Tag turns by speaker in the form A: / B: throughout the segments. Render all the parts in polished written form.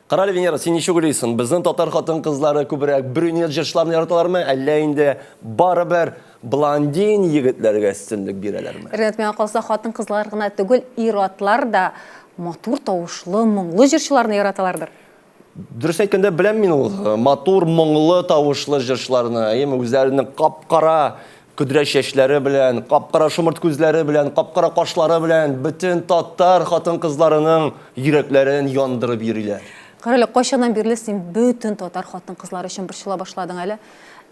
A: Карале, Венера, син ничек уйлыйсың, безнең татар хатын-кызлары күбрәк брюнет җырчыларны яраталармы, әллә инде барыбер блондин егетләргә өстенлек бирәләрме?
B: Ренат, миңа калса, хатын-кызлар гына түгел, ир-атлар да матур тавышлы, моңлы җырчыларны яраталардыр.
A: Дөрес әйткәндә, беләм мин ул матур, моңлы тавышлы җырчыларны. Әйеме, үзләренең кап-кара Көдрә чәчләре белән, кап-кара шомырт күзләре белән, кап-кара кашлары белән бөтен татар хатын-кызларының йөрәкләрен яндырып йөриләр.
B: Карале, кайчаннан бирле син бөтен татар хатын-кызлары өчен борчыла башладың әле?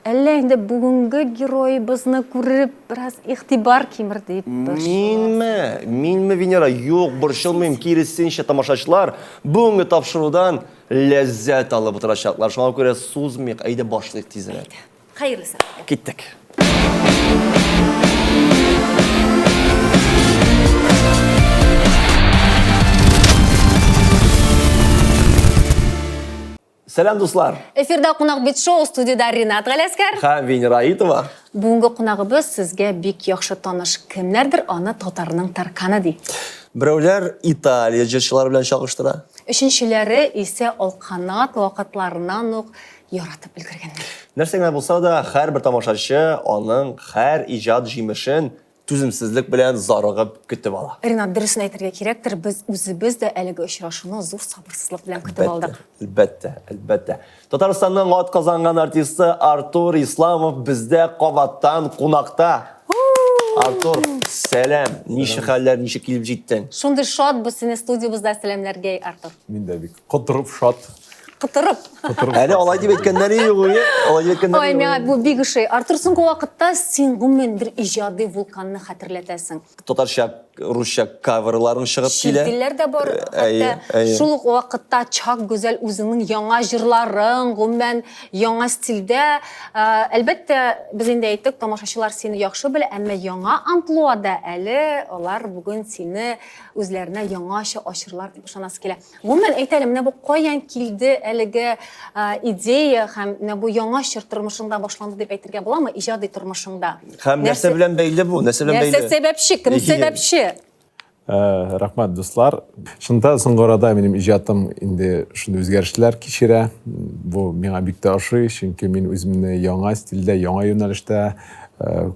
B: Әллә инде бүгенге героебызны күреп, бераз игътибар кимер дип борчыласың?
A: Минме? Минме, Венера? Юк, борчылмыйм. Киресенчә, тамашачылар бүгенге тапшырудан ләззәт алып утырачаклар. Шуңа күрә сузмыйк, әйдә башлыйк тизрәк.
B: Әйдә. Хәерле сәгатьтә.
A: Киттек. Сәлам, дуслар!
B: Эфирда Кунак бит шоу, студиядә Ринат Галәскәр.
A: Һәм Венера Аитова.
B: Бүгенге кунагыбыз сезгә бик яхшы таныш. Кемнәрдер аны татарның тарканы ди.
A: Берәүләр Италия җырчылары белән чагыштыра.
B: Өченчеләре исә алканат вакытларыннан ук яратып өлгергәннәр.
A: Нәрсә генә булса да, һәрбер тамашачы аның һәр иҗат җимешен түземсезлек белән зарыгып көтеп ала.
B: Ринат, дөресен әйтергә кирәктер, без үзебез дә әлеге очрашуны зур сабырсызлык белән көтеп алдык.
A: Әлбәттә, әлбәттә. Татарстанның атказанган артисты Артур Исламов бездә кабаттан кунакта. Артур, сәлам! Ничек хәлләр, ничек килеп җиттең?
B: Шундый шатбыз сине студиябездә сәламләргә, Артур.
C: Мин дә бик котырып шат.
B: Котырып.
C: Котырып.
A: Әле алай дип әйткәннәре юк, ие. Алай дип әйткәннәре
B: Ой,
A: юк.
B: миңа бу бик ошый. Артур, соңгы вакытта син гомумән бер иҗади вулканны хәтерләтәсең.
A: Татарча, русча каверларың чыгып
B: Чит
A: килә.
B: телләр дә бар,
A: Әйе,
B: хәтта
A: әйе.
B: шул ук вакытта чак гүзәл үзеңнең яңа җырларың, гомумән яңа стильдә. Э, Әлбәттә, без инде әйттек, тамашачылар сине яхшы белә, әмма яңа амплуада әле алар бүген сине үзләренә яңача ачырлар дип ышанасы килә. Гомумән, әйт әле, менә бу каян килде әлеге идея һәм менә бу яңа чор тормышыңда башланды дип әйтергә буламы, иҗади тормышыңда?
A: Һәм нәрсә белән бәйле бу? Нәрсә белән бәйле?
B: Нәрсә сәбәпче? Кем сәбәпче?
C: Рәхмәт, дуслар. Чында соңгы арада минем иҗатым инде шундый үзгәрешләр кичерә. Бу миңа бик тә ошый, чөнки мин үземне яңа стильдә, яңа юнәлештә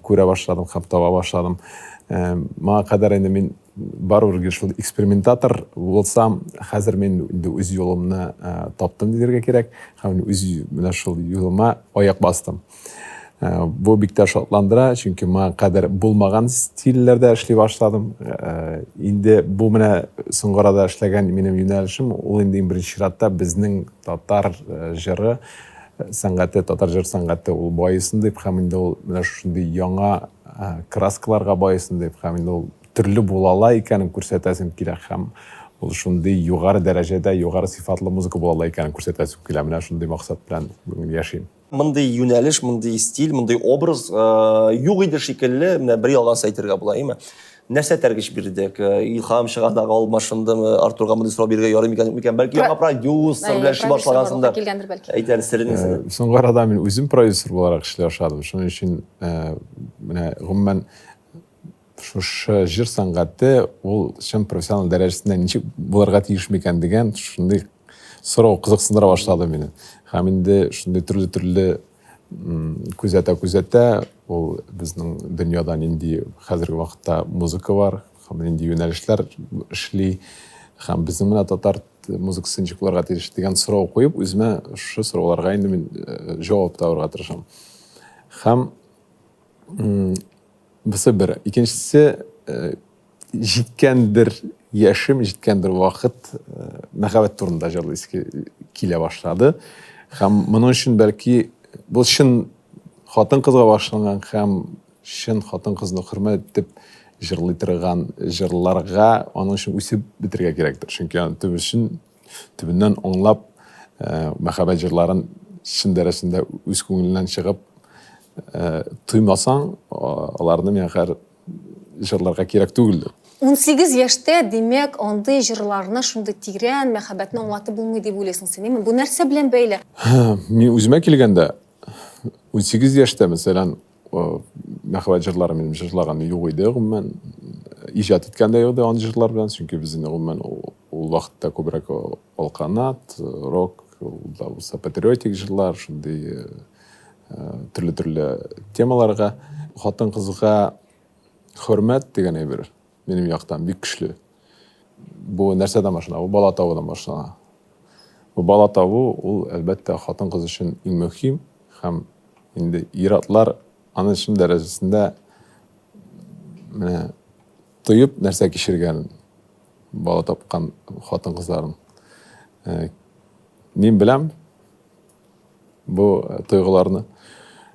C: күрә башладым һәм таба башладым. Моңа кадәр инде мин барыбер гел шул экспериментатор булсам, хәзер мин инде үз юлымны таптым дияргә кирәк. Һәм үз менә шул юлыма аяк бастым. Бу бик тә шатландыра, чөнки моңа кадәр булмаган стильләрдә эшли башладым. Инде бу менә соңгы арада эшләгән минем юнәлешем, ул инде иң беренче чиратта безнең татар җыры сәнгате, татар җыр сәнгате ул баесын дип һәм инде ул менә шушындый яңа краскаларга баесын дип һәм инде ул төрле була ала икәнен күрсәтәсем килә һәм ул шундый югары дәрәҗәдә, югары сыйфатлы музыка була ала икәнен күрсәтәсем килә. Менә шундый максат белән бүген яшим.
A: Мондый юнәлеш, мондый стиль, мондый образ юк иде шикелле, менә бер ялганчы әйтергә була, әйеме? Нәрсә этәргеч бирде? Илһам чыганагы алмашындымы? Артурга мондый сорау бирергә ярый микән, юк микән? Бәлки яңа продюсер белән эшли башлагансың да. Әйт әле серен
C: нәрсәдә? Соңгы арада мин үзем продюсер буларак эшли башладым. Шуның өчен менә гомумән шушы җыр сәнгате ул чын профессионал дәрәҗәсендә ничек булырга тиеш микән дигән шундый сорау кызыксындыра башлады мине. Һәм инде шундый төрле-төрле күзәтә-күзәтә ул безнең дөньяда нинди хәзерге вакытта музыка бар, һәм нинди юнәлешләр эшли, һәм безнең менә татар музыкасы ничек булырга тиеш дигән сорау куеп, үземә шушы сорауларга инде мин җавап табарга тырышам. Һәм Бусы бер. Икенчесе, э, җиткәндер яшем, җиткәндер вакыт, э, мәхәббәт турында җырлыйсы килә башлады. Һәм моның өчен бәлки бу чын хатын-кызга багышланган һәм чын хатын-кызны хөрмәт итеп җырлый торган җырларга аның өчен үсеп бетергә кирәктер. Чөнки аны төбе өчен төбеннән аңлап, э, мәхәббәт җырларын чын дәрәҗәсендә үз күңеленнән чыгып э, тоймасаң, аларны миңа хәзер җырларга кирәк түгелдер.
B: 18 яшьтә, димәк, андый җырларны шундый тирән мәхәббәтне аңлатып булмый дип уйлыйсың син, әйме? Бу нәрсә белән бәйле?
C: Мин үземә килгәндә, 18 яшьтә, мәсәлән, мәхәббәт җырлары минем җырлаган юк иде, гомумән, иҗат иткән дә юк иде андый җырлар белән, чөнки без инде гомумән Ул вакытта күбрәк алканат, рок, ул да булса патриотик җырлар, шундый төрле-төрле темаларга. Хатын-кызга хөрмәт дигән әйбер минем яктан бик көчле. Бу нәрсәдән башлана? Бу бала табудан башлана. Бу бала табу ул, әлбәттә, хатын-кыз өчен иң мөһим һәм инде ир-атлар аны чын дәрәҗәсендә менә тоеп нәрсә кичергәнен бала тапкан хатын-кызларын. Э, мин беләм бу э, тойгыларны.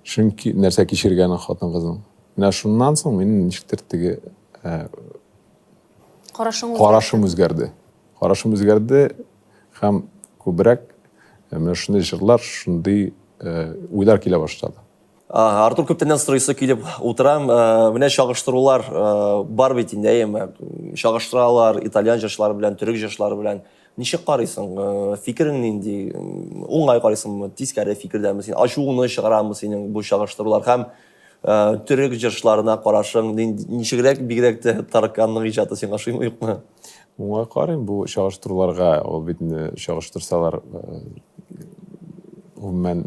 C: Чөнки нәрсә кичергәнен хатын-кызның. Менә шуннан соң минем ничектер теге э,
B: Карашың
C: карашым үзгәрде. Карашым үзгәрде һәм күбрәк менә шундый җырлар, шундый уйлар килә башлады.
A: Артур, күптәннән сорыйсы килеп утырам. Менә чагыштырулар бар бит инде, әйеме? Чагыштыралар итальян җырчылары белән, төрек җырчылары белән. Ничек карыйсың? Фикерең нинди? Уңай карыйсыңмы? Тискәре фикердәме син? Ачуыңны чыгарамы синең бу чагыштырулар? Һәм төрек җырчыларына карашың ничегрәк, бигрәк тә Тарканның иҗаты сиңа ошыймы, юкмы?
C: Уңай карыйм бу чагыштыруларга. Ул бит инде чагыштырсалар, гомумән,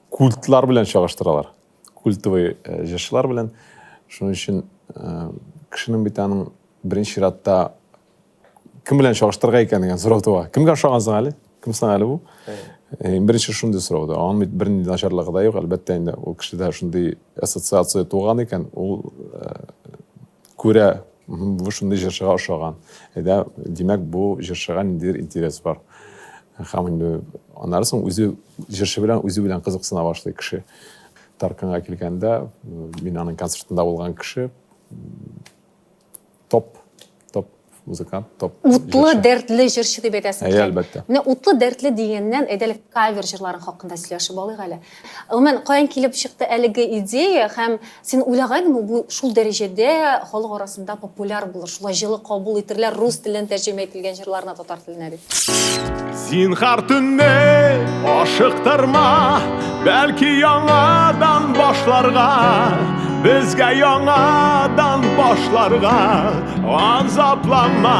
C: культлар белән чагыштыралар. Культовый э, җырчылар белән. Шуның өчен э, кешенең бит аның беренче чиратта кем белән чагыштырырга икән дигән сорау туа. Кемгә ошагансың әле? Кем соң әле бу? Э, беренче шундый сорау да. Аның бит бернинди начарлыгы да юк. Әлбәттә инде ул кешедә шундый ассоциация туган икән, ул күрә, бу шундый җырчыга ошаган. Әйдә, димәк, бу җырчыга ниндидер интерес бар. Һәм инде аннары соң үзе җырчы белән үзе белән кызыксына башлый кеше. Тарканга килгәндә, мин аның концертында булган кеше, топ, топ музыкант, топ.
B: Утлы, дәртле җырчы дип әйтәсең
C: килә. Әлбәттә.
B: Менә утлы, дәртле дигәннән, әйдә әле кавер җырларың хакында сөйләшеп алыйк әле. Гомумән, каян килеп чыкты әлеге идея һәм син уйлаган идеңме, бу шул дәрәҗәдә халык арасында популяр булыр, шулай җылы кабул итерләр рус теленнән тәрҗемә ителгән җырларны татар теленә дип?
C: Зинһар төнне ашыктырма, бәлки яңадан башларга, безгә яңадан башларга азапланма.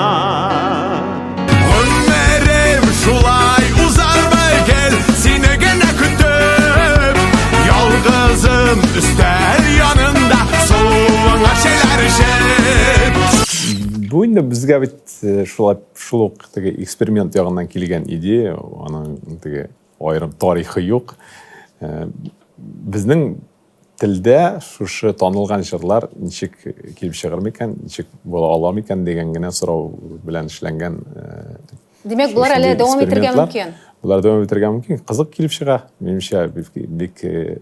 C: Гомерем шулай узар гел сине генә көтеп, ялгызым өстәл янында суыңа чәйләр эчеп. Бу инде безгә бит э, шулай шул ук теге эксперимент ягыннан килгән идея, аның теге аерым тарихы юк. Э, безнең телдә шушы танылган җырлар ничек килеп чыгыр микән, ничек була ала микән дигән генә сорау белән эшләнгән. Э,
B: Димәк, болар әле дәвам итәргә мөмкин.
C: Болар дәвам итәргә мөмкин. Кызык килеп чыга. Минемчә, бик, бик э,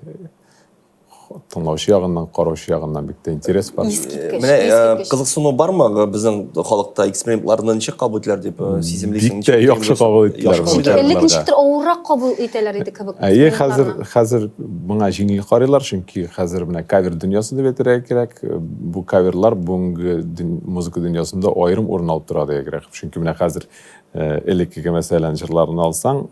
C: тыңлаучы ягыннан, караучы ягыннан бик тә интерес бар.
B: Искиткеч.
A: Менә э, кызыксыну бармы э, безнең халыкта экспериментларны ничек кабул итәләр дип э, сиземлисең?
C: Бик тә яхшы кабул иттеләр.
B: Чөнки элек ничектер авыррак кабул итәләр иде кебек.
C: Әйе, хәзер хәзер моңа җиңел карыйлар, чөнки хәзер менә кавер дөньясы дип әйтергә кирәк. Бу каверлар бүгенге музыка дөньясында аерым урын алып тора дияргә кирәк. Чөнки менә хәзер элеккеге мәсәлән җырларны алсаң,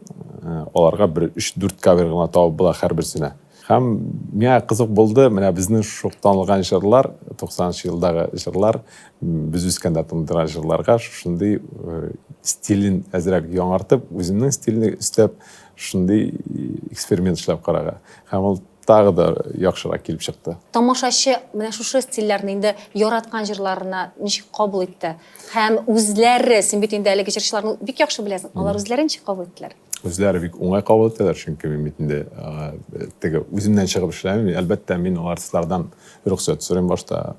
C: аларга бер 3-4 кавер гына табып була һәрберсенә. Һәм миңа кызык булды, менә безнең шук танылган җырлар, 90 елдагы җырлар, без үскәндә тыңдырган җырларга шушындый э, стилен әзрәк яңартып, үземнең стильне өстәп, шундый эксперимент эшләп карарга. Һәм ул тагы да яхшырак килеп чыкты.
B: Тамашачы менә шушы стильләрне инде яраткан җырларына ничек кабул итте? Һәм үзләре, син бит инде әлеге җырчыларны бик яхшы беләсең, алар үзләре ничек кабул иттеләр?
C: Үзләре бик уңай кабул итәләр, чөнки мин бит инде теге үземнән чыгып эшләмим. Әлбәттә, мин ул артистлардан рөхсәт сорыйм башта.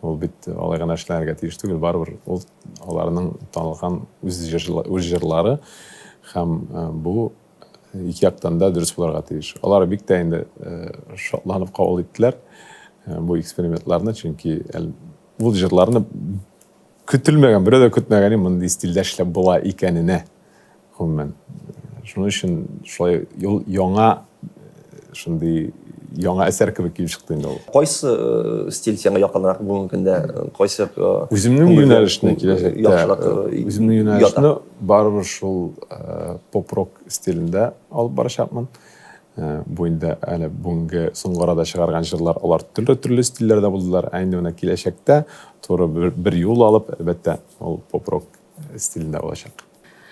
C: Ул бит алай гына эшләнергә тиеш түгел, барыбер ул аларның танылган үз үз җырлары һәм бу ике яктан да дөрес булырга тиеш. Алар бик тә инде шатланып кабул иттеләр бу экспериментларны, чөнки ул җырларны көтелмәгән, берәү дә көтмәгән мондый стильдә эшләп була икәненә. Гомумән, шуның өчен шулай ул яңа шундый яңа әсәр кебек килеп чыкты инде ул.
A: Кайсы э, стиль сиңа якынрак бүгенге көндә? Кайсы э,
C: Үземнең юнәлешне киләчәктә үземнең юнәлешне барыбер шул э, поп-рок стилендә алып барачакмын. Бу инде әле бүгенге соңгы арада чыгарган җырлар алар төрле-төрле стильләрдә булдылар. Ә инде менә киләчәктә туры бер, бер юл алып, әлбәттә, ул поп-рок стилендә булачак.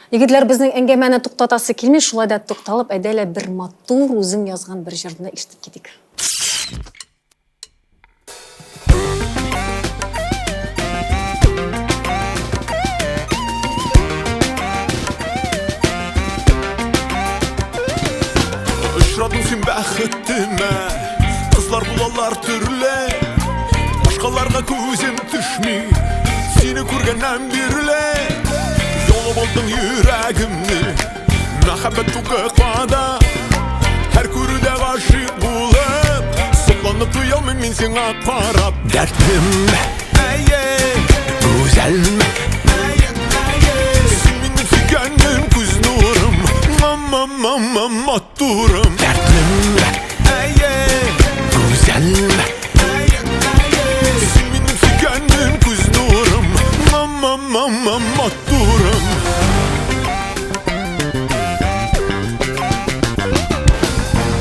B: Егетләр, безнең әңгәмәне туктатасы килми, шулай да тукталып, әйдә әле бер матур үзең язган бер җырны ишетеп китик.
D: Очрадың син бәхетемә, кызлар булалар төрле, башкаларга күзем төшми, сине күргәннән бирле. Яулап алдың йөрәгемне, мәхәббәт тугы када, һәр күрүдә гашыйк булып, сокланып туялмыйм мин сиңа карап. Дәртлем, әйе, гүзәлем, син минем сөйгәнем, күз нурым, мама, мама, матурым. Дәртлем, әйе, гүзәлем, син минем сөйгәнем, күз нурым, мама, мама, матурым.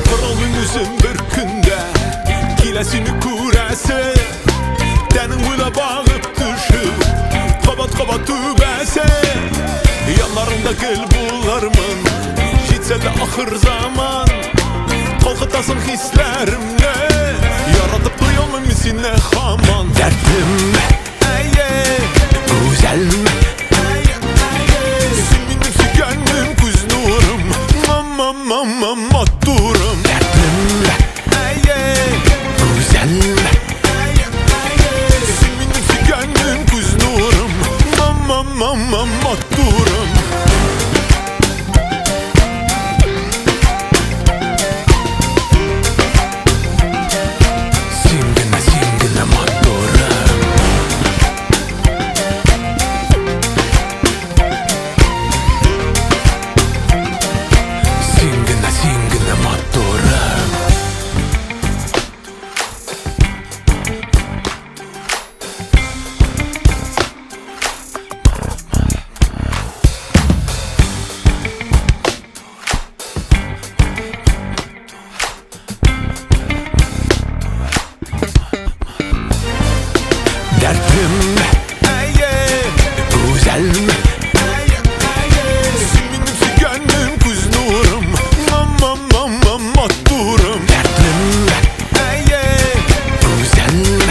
D: Торалмыйм үзем бер көндә, килә сине күрәсе, тәнең буйлап агып төшеп, кабат-кабат түбәсе. Яннарыңда гел булырмын, җитсә дә ахыр заман. Калкытасың хисләремне, яратып туялмыйм мин сине һаман. Дәртлем, әйе, гүзәлем, син минем сөйгәнем, күз нурым, мама, мама, матурым. Дәртлем, әйе, гүзәлем, син минем сөйгәнем, күз нурым, мама, мама, матурым. Син генә, син генә матурым. Син генә, син генә матурым. Дәртлем, әйе, гүзәлем, син минем сөйгәнем, күз нурым, мама, мама, матурым. Дәртлем, әйе, гүзәлем,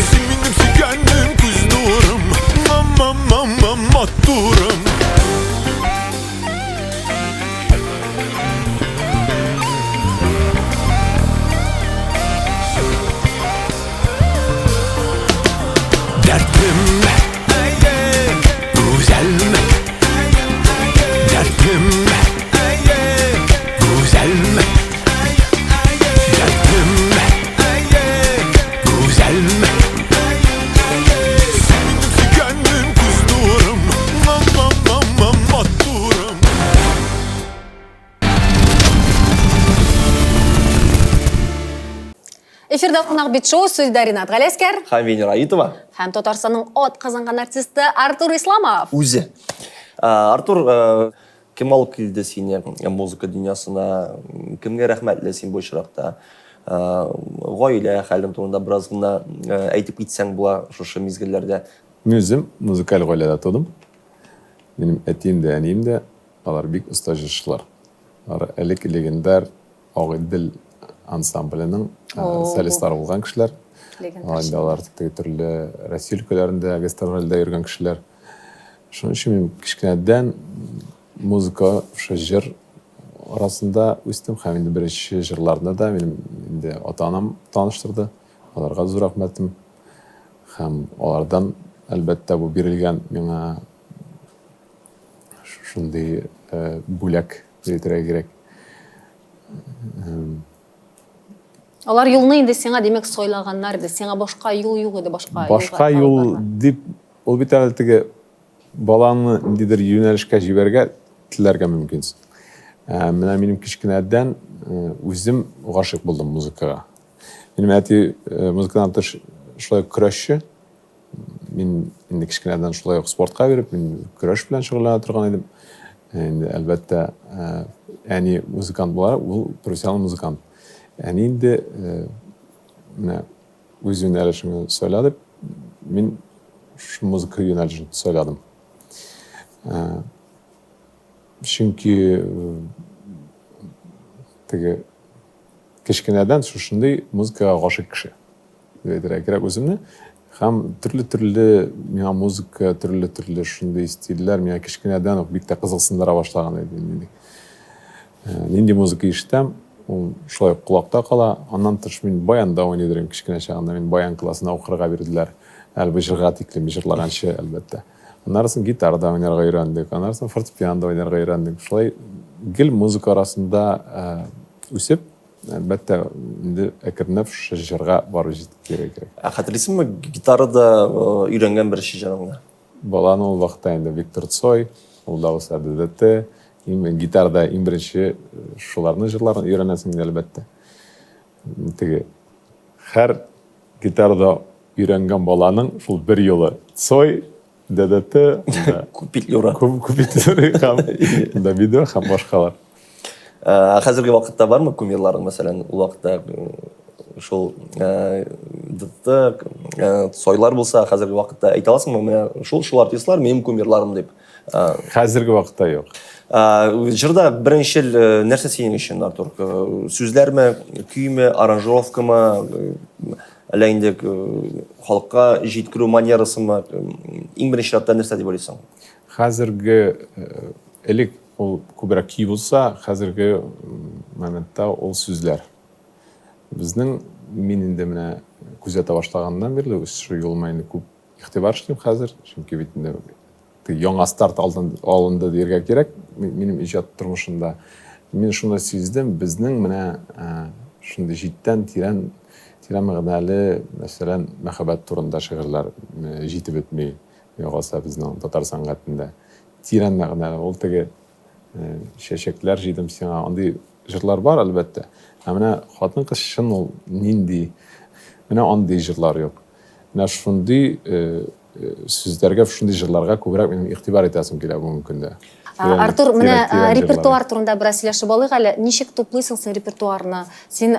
D: син минем сөйгәнем, күз нурым, мама, мама, матурым. Дәртлем, әйе, гүзәлем, дәртлем, әйе, гүзәлем, дәртлем, әйе, гүзәлем. Син минем сөйгәнем, күз нурым, мама, мама, матурым.
B: Эфирда кунак бит шоу студиядә Ринат Галәскәр
A: Һәм Венера Аитова.
B: Һәм Татарстанның ат казанган артисты Артур Исламов.
A: Үзе. Артур, кем алып килде сине музыка дөньясына? Кемгә рәхмәтле син бу очракта? Гаилә хәлең турында бераз гына әйтеп китсәң була шушы мизгелләрдә.
C: Мин үзем музыкаль гаиләдә тудым. Минем әтием дә, әнием дә, алар бик оста җырчылар. Алар элек легендар Агыйдел ансамбленең солистлары булган кешеләр. Инде алар теге төрле Россия өлкәләрендә гастрольдә йөргән кешеләр. Шуның өчен мин кечкенәдән музыка, шушы җыр арасында үстем һәм инде беренче җырларны да минем инде ата-анам таныштырды. Аларга зур рәхмәтем. Һәм алардан, әлбәттә, бу бирелгән миңа шундый бүләк дип әйтергә кирәк.
B: Алар юлны инде сиңа, димәк, сайлаганнар иде. Сиңа башка юл юк иде, башка
C: Башка юл дип, ул бит әле теге баланы ниндидер юнәлешкә җибәрергә теләргә мөмкинсең. Ә, менә минем кечкенәдән үзем гашыйк булдым музыкага. Минем әти музыкадан тыш шулай көрәшче. Мин инде кечкенәдән шулай ук спортка биреп, мин көрәш белән шөгыльләнә торган идем. Инде, әлбәттә, әни музыкант буларак, ул профессионал музыкант. Әни инде менә үз юнәлешеңне сайла дип, мин шушы музыка юнәлешен сайладым. Чөнки теге кечкенәдән шушындый музыкага гашыйк кеше дип әйтергә кирәк үземне. Һәм төрле-төрле миңа музыка, төрле-төрле шундый стильләр миңа кечкенәдән үк бик тә кызыксындыра башлаган иде инде. Нинди музыка ишетәм, ул шулай ук колакта кала. Аннан тыш мин баянда уйный идем кечкенә чагында. Мин баян классына укырга бирделәр. Әле бу җырга тиклем җырлаганчы, әлбәттә. Аннары соң гитарада уйнарга өйрәндек, аннары соң фортепианода уйнарга өйрәндек. Шулай гел музыка арасында үсеп, әлбәттә, инде әкренләп шушы җырга барып җиткерергә кирәк.
A: Ә хәтерлисеңме гитарада өйрәнгән беренче җырыңны?
C: Баланы ул вакытта инде Виктор Цой, ул да булса ДДТ, гитарада иң беренче шуларның җырларын өйрәнәсең инде, әлбәттә. Теге һәр гитарада өйрәнгән баланың шул бер юлы Цой, ДДТ,
A: Купитлюра.
C: Купитлюра һәм Давидо һәм башкалар.
A: Ә хәзерге вакытта бармы кумирларың, мәсәлән, ул вакытта шул ДДТ, Цойлар булса, хәзерге вакытта әйтә аласыңмы, менә шул шул артистлар минем кумирларым дип?
C: Хәзерге вакытта юк.
A: Җырда беренчел нәрсә синең өчен, Артур? Сүзләрме, көйме, аранжировкамы, әллә инде халыкка җиткерү манерасымы? Иң беренче чиратта нәрсә дип уйлыйсың?
C: Хәзерге элек ул күбрәк көй булса, хәзерге моментта ул сүзләр. Безнең мин инде менә күзәтә башлаганнан бирле үз шул юлыма инде күп игътибар эшлим хәзер, чөнки бит инде яңа старт алынды дияргә кирәк минем иҗат тормышында. Мин шуны сиздем, безнең менә шундый җиттән тирән тирән мәгънәле, мәсәлән, мәхәббәт турында шигырьләр җитеп бетми, миңа калса, безнең татар сәнгатендә. Тирән мәгънәле, ул теге чәчәкләр җыйдым сиңа, андый җырлар бар, әлбәттә. Ә менә хатын-кыз чын ул нинди, менә андый җырлар юк. Менә шундый сүзләргә, шундый җырларга күбрәк минем игътибар итәсем килә бүгенге көндә.
B: Артур, менә репертуар турында бераз сөйләшеп алыйк әле. Ничек туплыйсың син репертуарны? Син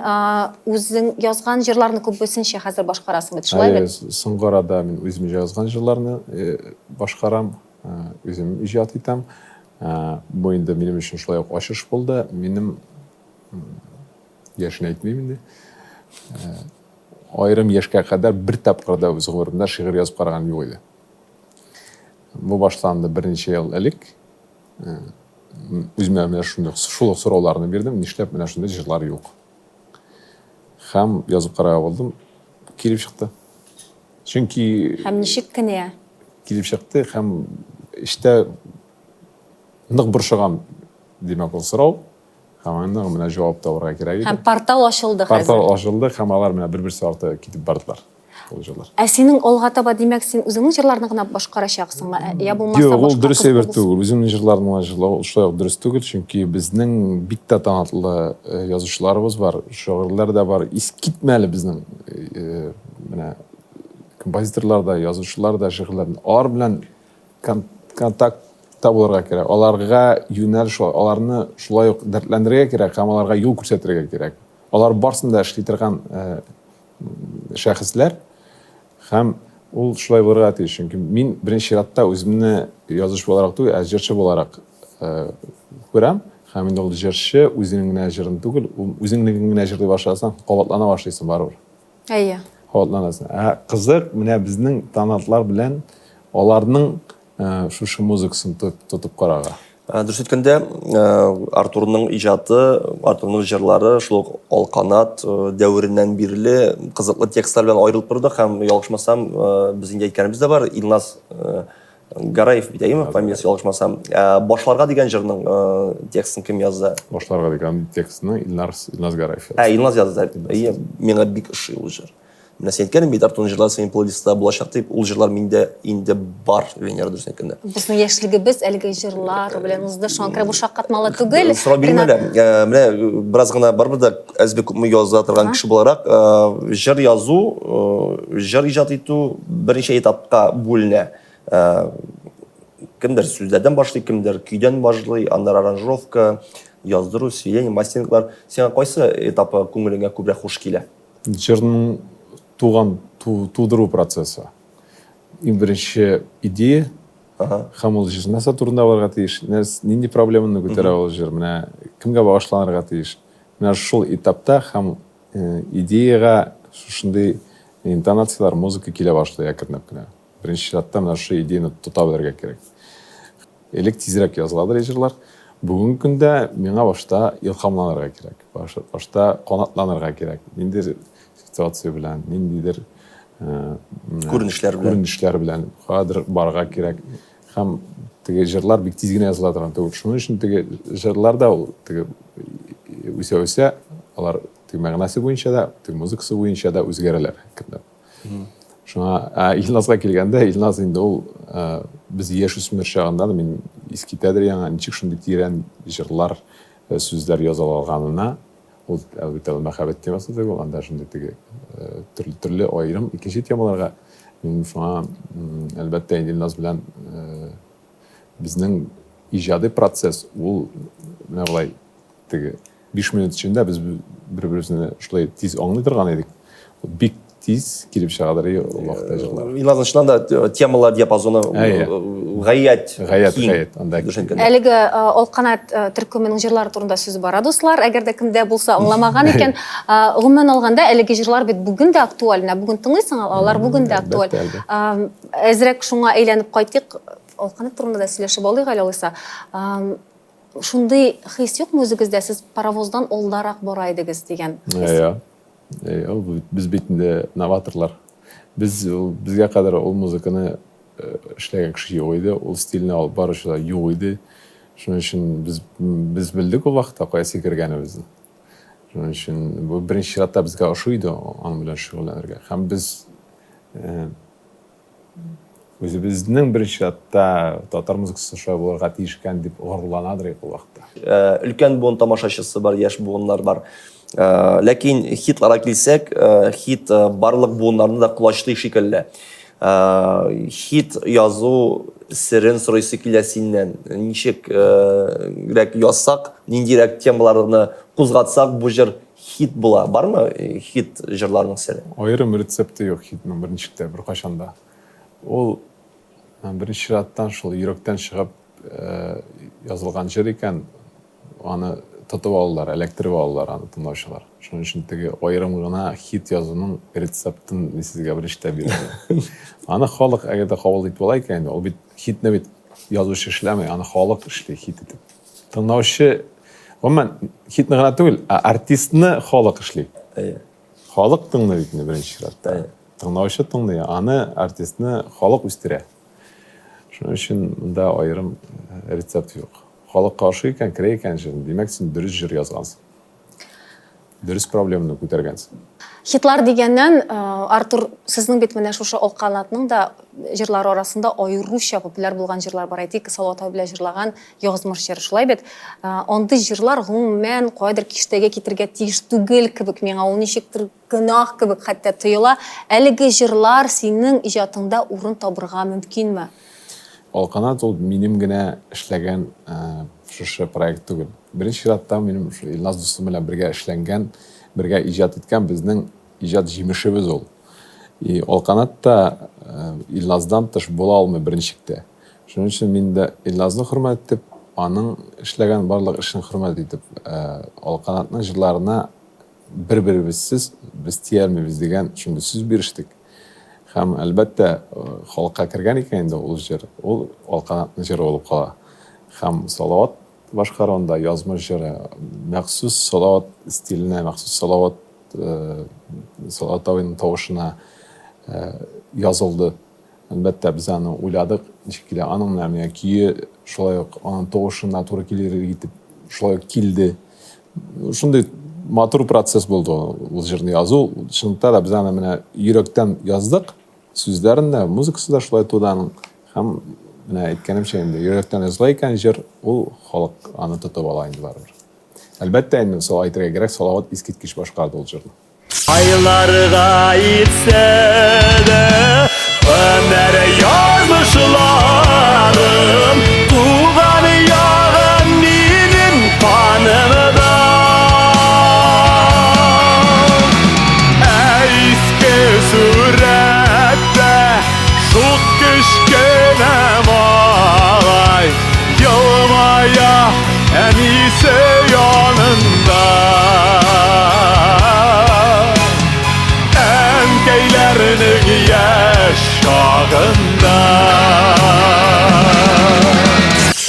B: үзең язган җырларны күбесенчә хәзер башкарасың бит, шулай бит?
C: Соңгы арада мин үзем язган җырларны башкарам, үзем иҗат итәм. Бу инде минем өчен шулай ук ачыш булды. Минем яшен әйтмим инде. Аерым яшькә кадәр бер тапкыр да үз гомеремдә шигырь язып караганым юк иде. Бу башланды берничә ел элек. Үземә менә шундый шул ук сорауларны бирдем, нишләп менә шундый җырлар юк? Һәм язып карарга булдым, килеп чыкты. Чөнки
B: Һәм ничек кенә?
C: Килеп чыкты һәм эчтә нык борчыган, димәк, ул сорау. Һәм анда менә җавап табарга кирәк иде.
B: Һәм портал ачылды
C: хәзер. Портал ачылды һәм алар менә бер-берсе арты китеп бардылар. Ул җырлар.
B: Ә синең алга таба, димәк, син үзеңнең җырларны гына башкарачаксыңмы? Ә, я булмаса
C: Юк, ул дөрес әйбер түгел. Үземнең җырларны гына җырлау ул шулай ук дөрес түгел, чөнки безнең бик тә талантлы э, язучыларыбыз бар, шагыйрьләр дә бар. Искитмәле безнең э, менә композиторлар да, язучылар да, шигырьләр. Алар белән контактта булырга кирәк. Аларга юнәлеш, аларны шулай ук дәртләндерергә кирәк һәм аларга юл күрсәтергә кирәк. Алар барсын да эшли торган э, шәхесләр һәм ул шулай булырга тиеш. Чөнки мин беренче чиратта үземне язучы буларак түгел, ә җырчы буларак э, күрәм. Һәм инде ул җырчы үзенең генә җырын түгел, үзеңнекен генә җырлый башласаң, кабатлана башлыйсың барыбер.
B: Әйе.
C: Кабатланасың. Ә кызык, менә безнең талантлар белән аларның э, шушы музыкасын тотып карарга.
A: Э, дөрес әйткәндә, э, Артурның иҗаты, Артурның җырлары шул ук Алканат дәвереннән бирле кызыклы текстлар белән аерылып торды һәм ялгышмасам, без инде әйткәнебез дә бар, Илназ Гараев бит, әйеме, фамилиясе ялгышмасам. Ә, Башларга дигән җырның э, текстын кем язды?
C: Башларга дигән текстны Илнар Илназ Гараев
A: язды. Ә, Илназ язды. Әйе, миңа бик ошый ул җыр. Менә син әйткән бит, Артурның җырлары синең плейлистта булачак дип, ул җырлар миндә инде бар, Венера, дөресен әйткәндә.
B: Безнең яшьлегебез әлеге җырлар белән узды, шуңа күрә бу шаккатмалы түгел.
A: Сорау бирим әле. Э, менә бераз гына барыбер дә әзме күпме яза торган кеше буларак, э, җыр язу, э, җыр иҗат итү берничә этапка бүленә. Э, кемдер сүзләрдән башлый, кемдер көйдән башлый, аннары аранжировка, яздыру, сведение, мастеринглар. Сиңа кайсы этапы күңелеңә күбрәк хуш килә?
C: Җырның туган тудыру процессы. Иң беренче идея. Һәм ул җыр нәрсә турында булырга тиеш, нинди проблеманы күтәрә ул җыр, менә кемгә багышланырга тиеш. Менә шул этапта һәм идеяга шушындый интонацияләр, музыка килә башлый әкренләп кенә. Беренче чиратта менә шушы идеяны тота белергә кирәк. Элек тизрәк языладыр җырлар. Бүгенге көндә миңа башта илһамланырга кирәк. Башта канатланырга кирәк. Ниндидер ситуация белән, ниндидер
A: күренешләр белән.
C: Күренешләр белән кадр барырга кирәк. Һәм теге җырлар бик тиз генә языла торган түгел. Шуның өчен теге җырлар да ул теге үсә-үсә, алар теге мәгънәсе буенча да, теге музыкасы буенча да үзгәрәләр әкренләп. Шуңа ә Илназга килгәндә, Илназ инде ул без яшүсмер чагында да мин искитәдер яңа ничек шундый тирән җырлар, сүзләр яза алганына. Ул әлбәттә ул мәхәббәт темасы түгел, анда шундый теге төрле төрле аерым икенче темаларга. Мин шуңа әлбәттә инде Илназ белән безнең иҗади процесс ул менә болай теге 5 минут эчендә без бер-беребезне шулай тиз аңлый торган идек. Бик тиз килеп чыгадыр ул вакытта җырлар.
A: Илназның чыннан да темалар диапазоны гаять
C: гаять гаять анда.
B: Әлеге Алканат төркеменең җырлары турында сүз бара, дуслар. Әгәр дә кемдә булса аңламаган икән, гомумән алганда әлеге җырлар бит бүген дә актуаль. Менә бүген тыңлыйсың, алар бүген дә актуаль. Әзрәк шуңа әйләнеп кайтыйк. Алканат турында да сөйләшеп алыйк әле алайса. Шундый хис юкмы үзегездә, сез паровоздан алдарак бара идегез дигән хис?
C: Әйе. Әйе, ул без бит инде новаторлар. Без ул безгә кадәр ул музыканы эшләгән кеше юк иде, ул стильне алып баручы да юк иде. Шуның өчен без без белдек ул вакытта кая сикергәнебезне. Шуның өчен бу беренче чиратта безгә ошый иде аның белән шөгыльләнергә. Һәм без Үзебезнең беренче чиратта татар музыкасы шулай булырга тиеш икән дип горурланадыр идек ул вакытта.
A: Өлкән буын тамашачысы бар, яшь буыннар бар. Ләкин хитларга килсәк, хит барлык буыннарны да колачлый шикелле. Хит язу серен сорыйсы килә синнән. Ничек рәк язсак, ниндирәк темаларны кузгатсак, бу җыр хит була. Бармы хит җырларның сере?
C: Аерым рецепты юк хитның берничек тә, беркайчан да. Ул беренче чираттан шул йөрәктән чыгып язылган җыр икән, аны тотып алалар, эләктереп алалар аны тыңлаучылар. Шуның өчен теге аерым гына хит язуның рецептын мин сезгә берничек тә бирмим. Аны халык әгәр дә кабул итеп ала икән инде, ул бит хитны бит язучы эшләми, аны халык эшли хит итеп. Тыңлаучы, гомумән, хитны гына түгел, ә артистны халык эшли.
A: Әйе.
C: Халык тыңлый бит инде беренче чиратта.
A: Әйе.
C: Тыңлаучы тыңлый, аны артистны халык үстерә. Шуның өчен монда аерым рецепт юк. Халыкка ошый икән, керә икән җыр, димәк, син дөрес җыр язгансың. Дөрес проблеманы күтәргәнсең.
B: Хитлар дигәннән, Артур, сезнең бит менә шушы Алканатның да җырлары арасында аеруча популяр булган җырлар бар. Әйтик, Салават абый белән җырлаган Язмыш җыры, шулай бит? Андый җырлар гомумән каядыр киштәгә китергә тиеш түгел кебек миңа. Ул ничектер гөнаһ кебек хәтта тоела. Әлеге җырлар синең иҗатыңда урын табырга мөмкинме?
C: Алканат ул минем генә эшләгән шушы проект түгел. Беренче чиратта минем шул Илназ дустым белән бергә эшләнгән, бергә иҗат иткән безнең иҗат җимешебез ул. И Алканат та Илназдан тыш була алмый берничек тә. Шуның өчен мин дә Илназны хөрмәт итеп, аның эшләгән барлык эшен хөрмәт итеп, Алканатның җырларына бер-беребезсез без тиялмибез дигән шундый сүз бирештек. Һәм, әлбәттә, халыкка кергән икән инде ул җыр, ул Алканатның җыры булып кала. Һәм Салават башкаруында язмыш җыры махсус Салават стиленә, махсус Салават, Салават абыйның тавышына язылды. Әлбәттә, без аны уйладык, ничек килә. Аның менә миңа көе шулай ук аның тавышына туры килер итеп шулай ук килде. Шундый матур процесс булды ул җырны язу. Чынлыкта да без аны менә йөрәктән яздык. Сүзләрен дә, музыкасы да шулай туды аның. Һәм менә әйткәнемчә инде, йөрәктән языла икән җыр, ул халык аны тотып ала инде барыбер. Әлбәттә инде, мисал әйтергә кирәк, Салават искиткеч башкарды ул җырны.
D: Айларга итсә дә һөнәр язмышларым, туган ягым минем канымда. Ә иске сурәттә шул кечкенә малай. Әтисе янында. Әнкәйләренең яшь чагында.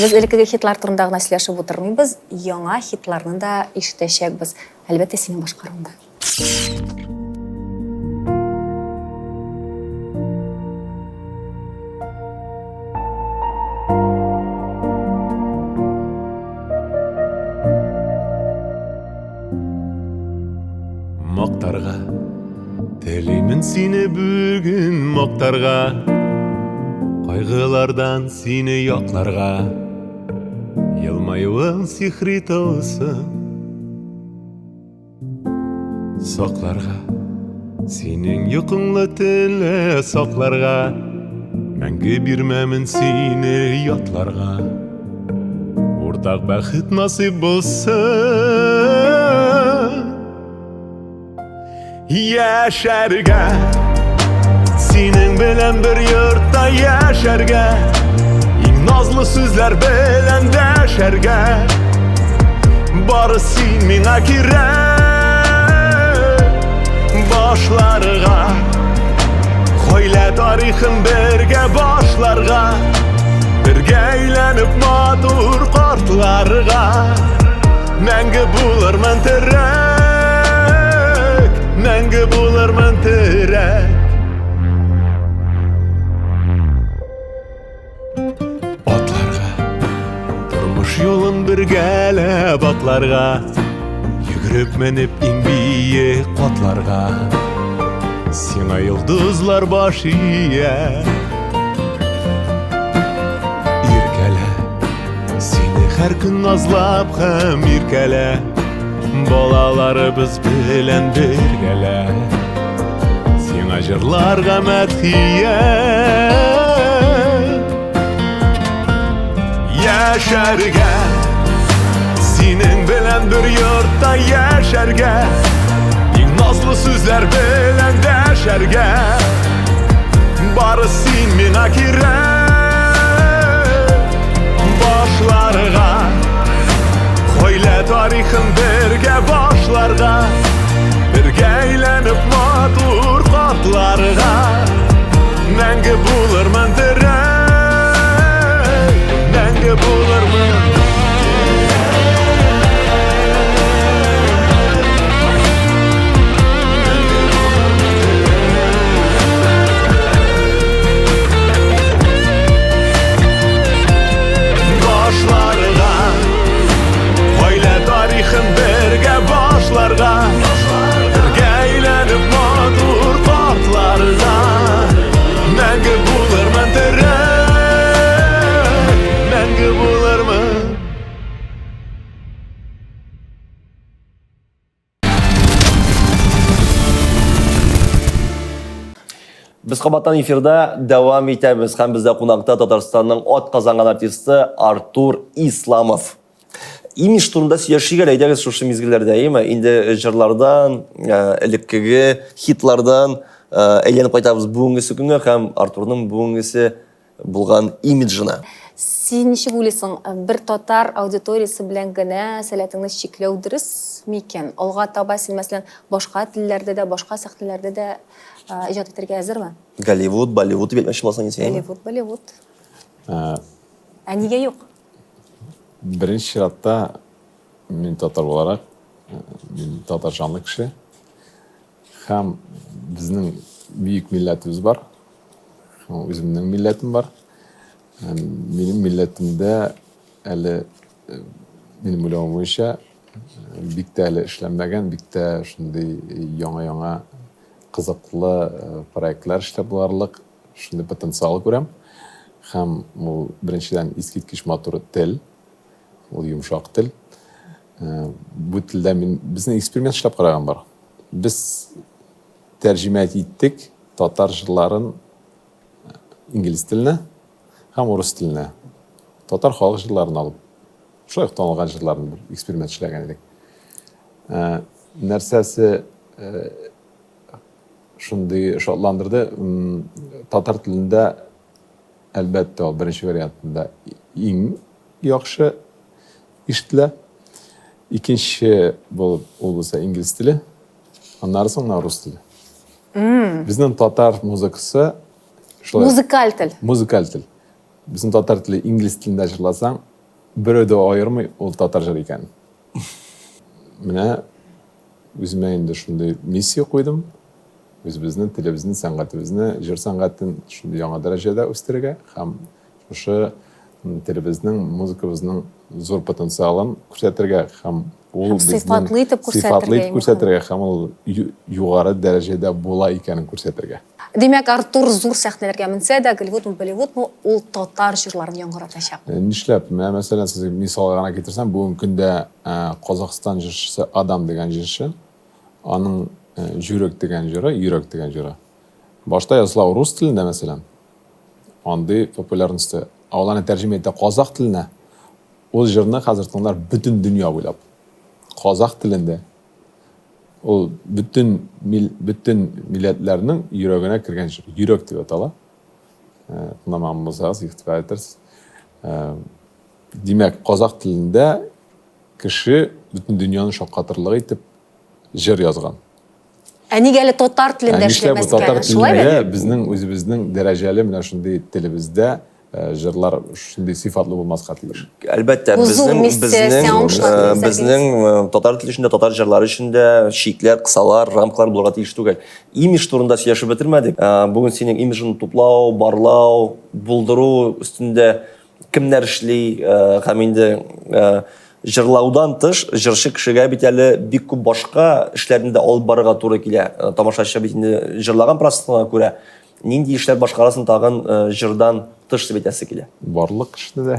B: Без элеккеге хитлар турында гына сөйләшеп утырмыйбыз, яңа хитларны да ишетәчәкбез. Әлбәттә, синең башкаруыңда.
D: Мактарга телимен сине бүген мактарга Кайгылардан сине якларга Елмаюың сихри тылсым Сакларга Синең йокыңлы төнлә сакларга Мәңге бирмәмен сине ятларга Уртак бәхет насыйп булсын Яшәргә Синең белән бер йортта яшәргә Иң назлы сүзләр белән дәшәргә Бары син миңа кирәк Башларга Гаилә тарихын бергә башларга Бергә әйләнеп матур картларга Мәңге булырмын терәк, мәңге булырмын терәк. Атларга, тормыш юлын бергәләп атларга, йөгереп менеп иң биек катларга. Сиңа йолдызлар баш ия. Иркәлә, Сине һәр көн назлап һәм иркәлә Балаларыбыз белән бергәлә Сиңа җырларга мәдхия Яшәргә Синең белән бер йортта яшәргә Иң назлы сүзләр белән дәшәргә Бары син миңа кирәк Башларга Гаилә тарихын бергә башларга Бергә әйләнеп матур картларга Мәңге булырмын терәк Мәңге булырмын. Башларга Гаилә тарихын бергә башларга Бергә әйләнеп матур картларга Мәңге булырмын терәк Мәңге булырмын.
A: Без кабаттан эфирда дәвам итәбез һәм бездә кунакта Татарстанның ат казанган артисты Артур Исламов. Имидж турында сөйләшик әле, әйдәгез шушы мизгелләрдә, әйеме? Инде җырлардан, э, элеккеге хитлардан э, әйләнеп кайтабыз бүгенгесе көнгә һәм Артурның бүгенгесе булган имиджына.
B: Син ничек уйлыйсың, бер татар аудиториясе белән генә сәләтеңне чикләү дөрес микән? Алга таба син, мәсәлән, башка телләрдә дә, башка сәхнәләрдә дә иҗат итәргә әзерме?
A: Голливуд, Болливуд дип әйтмәкче буласың инде син?
B: Голливуд, Болливуд. Ә нигә юк?
C: Беренче чиратта, мин татар буларак, мин татар җанлы кеше. Һәм безнең бөек милләтебез бар. Үземнең милләтем бар. Минем милләтемдә әле э, минем уйлавым буенча бик тә әле эшләнмәгән, бик тә шундый яңа-яңа кызыклы э, проектлар эшләп буларлык шундый потенциал күрәм. Һәм ул беренчедән искиткеч матур тел, ул йомшак тел. Э, бу телдә мин безнең эксперимент эшләп караган бар. Без тәрҗемә иттек татар җырларын э, инглиз теленә һәм урыс теленә. Татар халык җырларын алып, шулай ук танылган җырларын бер эксперимент эшләгән идек. Э, нәрсәсе шундый шатландырды, татар телендә әлбәттә ул беренче вариантында иң яхшы ишетелә. Икенче булып ул булса инглиз теле, аннары соң гына рус теле. Безнең татар музыкасы
B: шулай. Музыкаль тел.
C: Музыкаль тел. Безнең татар теле инглиз телендә җырласаң, берәү дә аермый ул татар җыры икәнен. Менә үземә инде шундый миссия куйдым. Үзебезнең телебезне, сәнгатебезне, җыр сәнгатен шундый яңа дәрәҗәдә үстерергә һәм шушы телебезнең, музыкабызның зур потенциалын күрсәтергә һәм ул
B: Һәм сыйфатлы итеп күрсәтергә,
C: сыйфатлы итеп күрсәтергә һәм ул югары дәрәҗәдә була икәнен күрсәтергә.
B: Димәк, Артур зур сәхнәләргә менсә дә, Голливудмы, Болливудмы, ул татар җырларын яңгыратачак.
C: Нишләп? Менә, мәсәлән, сезгә мисал гына китерсәм, бүгенге көндә Казахстан җырчысы Адам дигән җырчы, аның Җүрек дигән җыры, Йөрәк дигән җыры. Башта языла рус телендә, мәсәлән, андый популярностьта. Ә ул аны тәрҗемә итә казах теленә. Ул җырны хәзер тыңлар бөтен дөнья буйлап. Казах телендә. Ул бөтен мил, бөтен милләтләрнең йөрәгенә кергән җыр. Йөрәк дип атала. Тыңламаган булсагыз, игътибар итерсез. Димәк, казах телендә кеше бөтен дөньяны шаккатырлык итеп җыр язган.
B: Ә нигә әле татар телендә
C: эшләмәскә? Татар телендә безнең үзебезнең дәрәҗәле менә шундый телебездә җырлар шундый сыйфатлы булмаска тиеш.
A: Әлбәттә, безнең безнең безнең татар теле өчен дә, татар җырлары өчен дә чикләр, кысалар, рамкалар булырга тиеш түгел. Имидж турында сөйләшеп бетермәдек. Бүген синең имиджыңны туплау, барлау, булдыру өстендә кемнәр эшли һәм инде җырлаудан тыш җырчы кешегә бит әле бик күп башка эшләрне дә алып барырга туры килә. Тамашачы бит инде җырлаган процессына күрә нинди эшләр башкарасың тагын җырдан тыш дип әйтәсе килә.
C: Барлык эшне дә.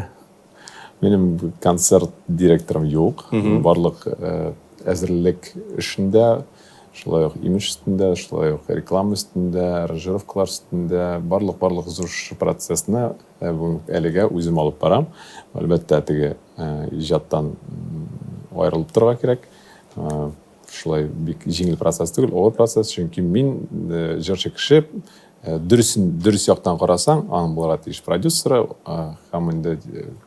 C: Минем концерт директорым юк. Барлык әзерлек эшендә, шулай ук имидж өстендә, шулай ук реклама өстендә, аранжировкалар өстендә, барлык-барлык зур процессны Бүген әлегә үзем алып барам. Әлбәттә, теге иҗаттан аерылып торырга кирәк. Шулай бик җиңел процесс түгел, авыр процесс, чөнки мин җырчы кеше, дөресен дөрес яктан карасаң, аның булырга тиеш продюсеры һәм инде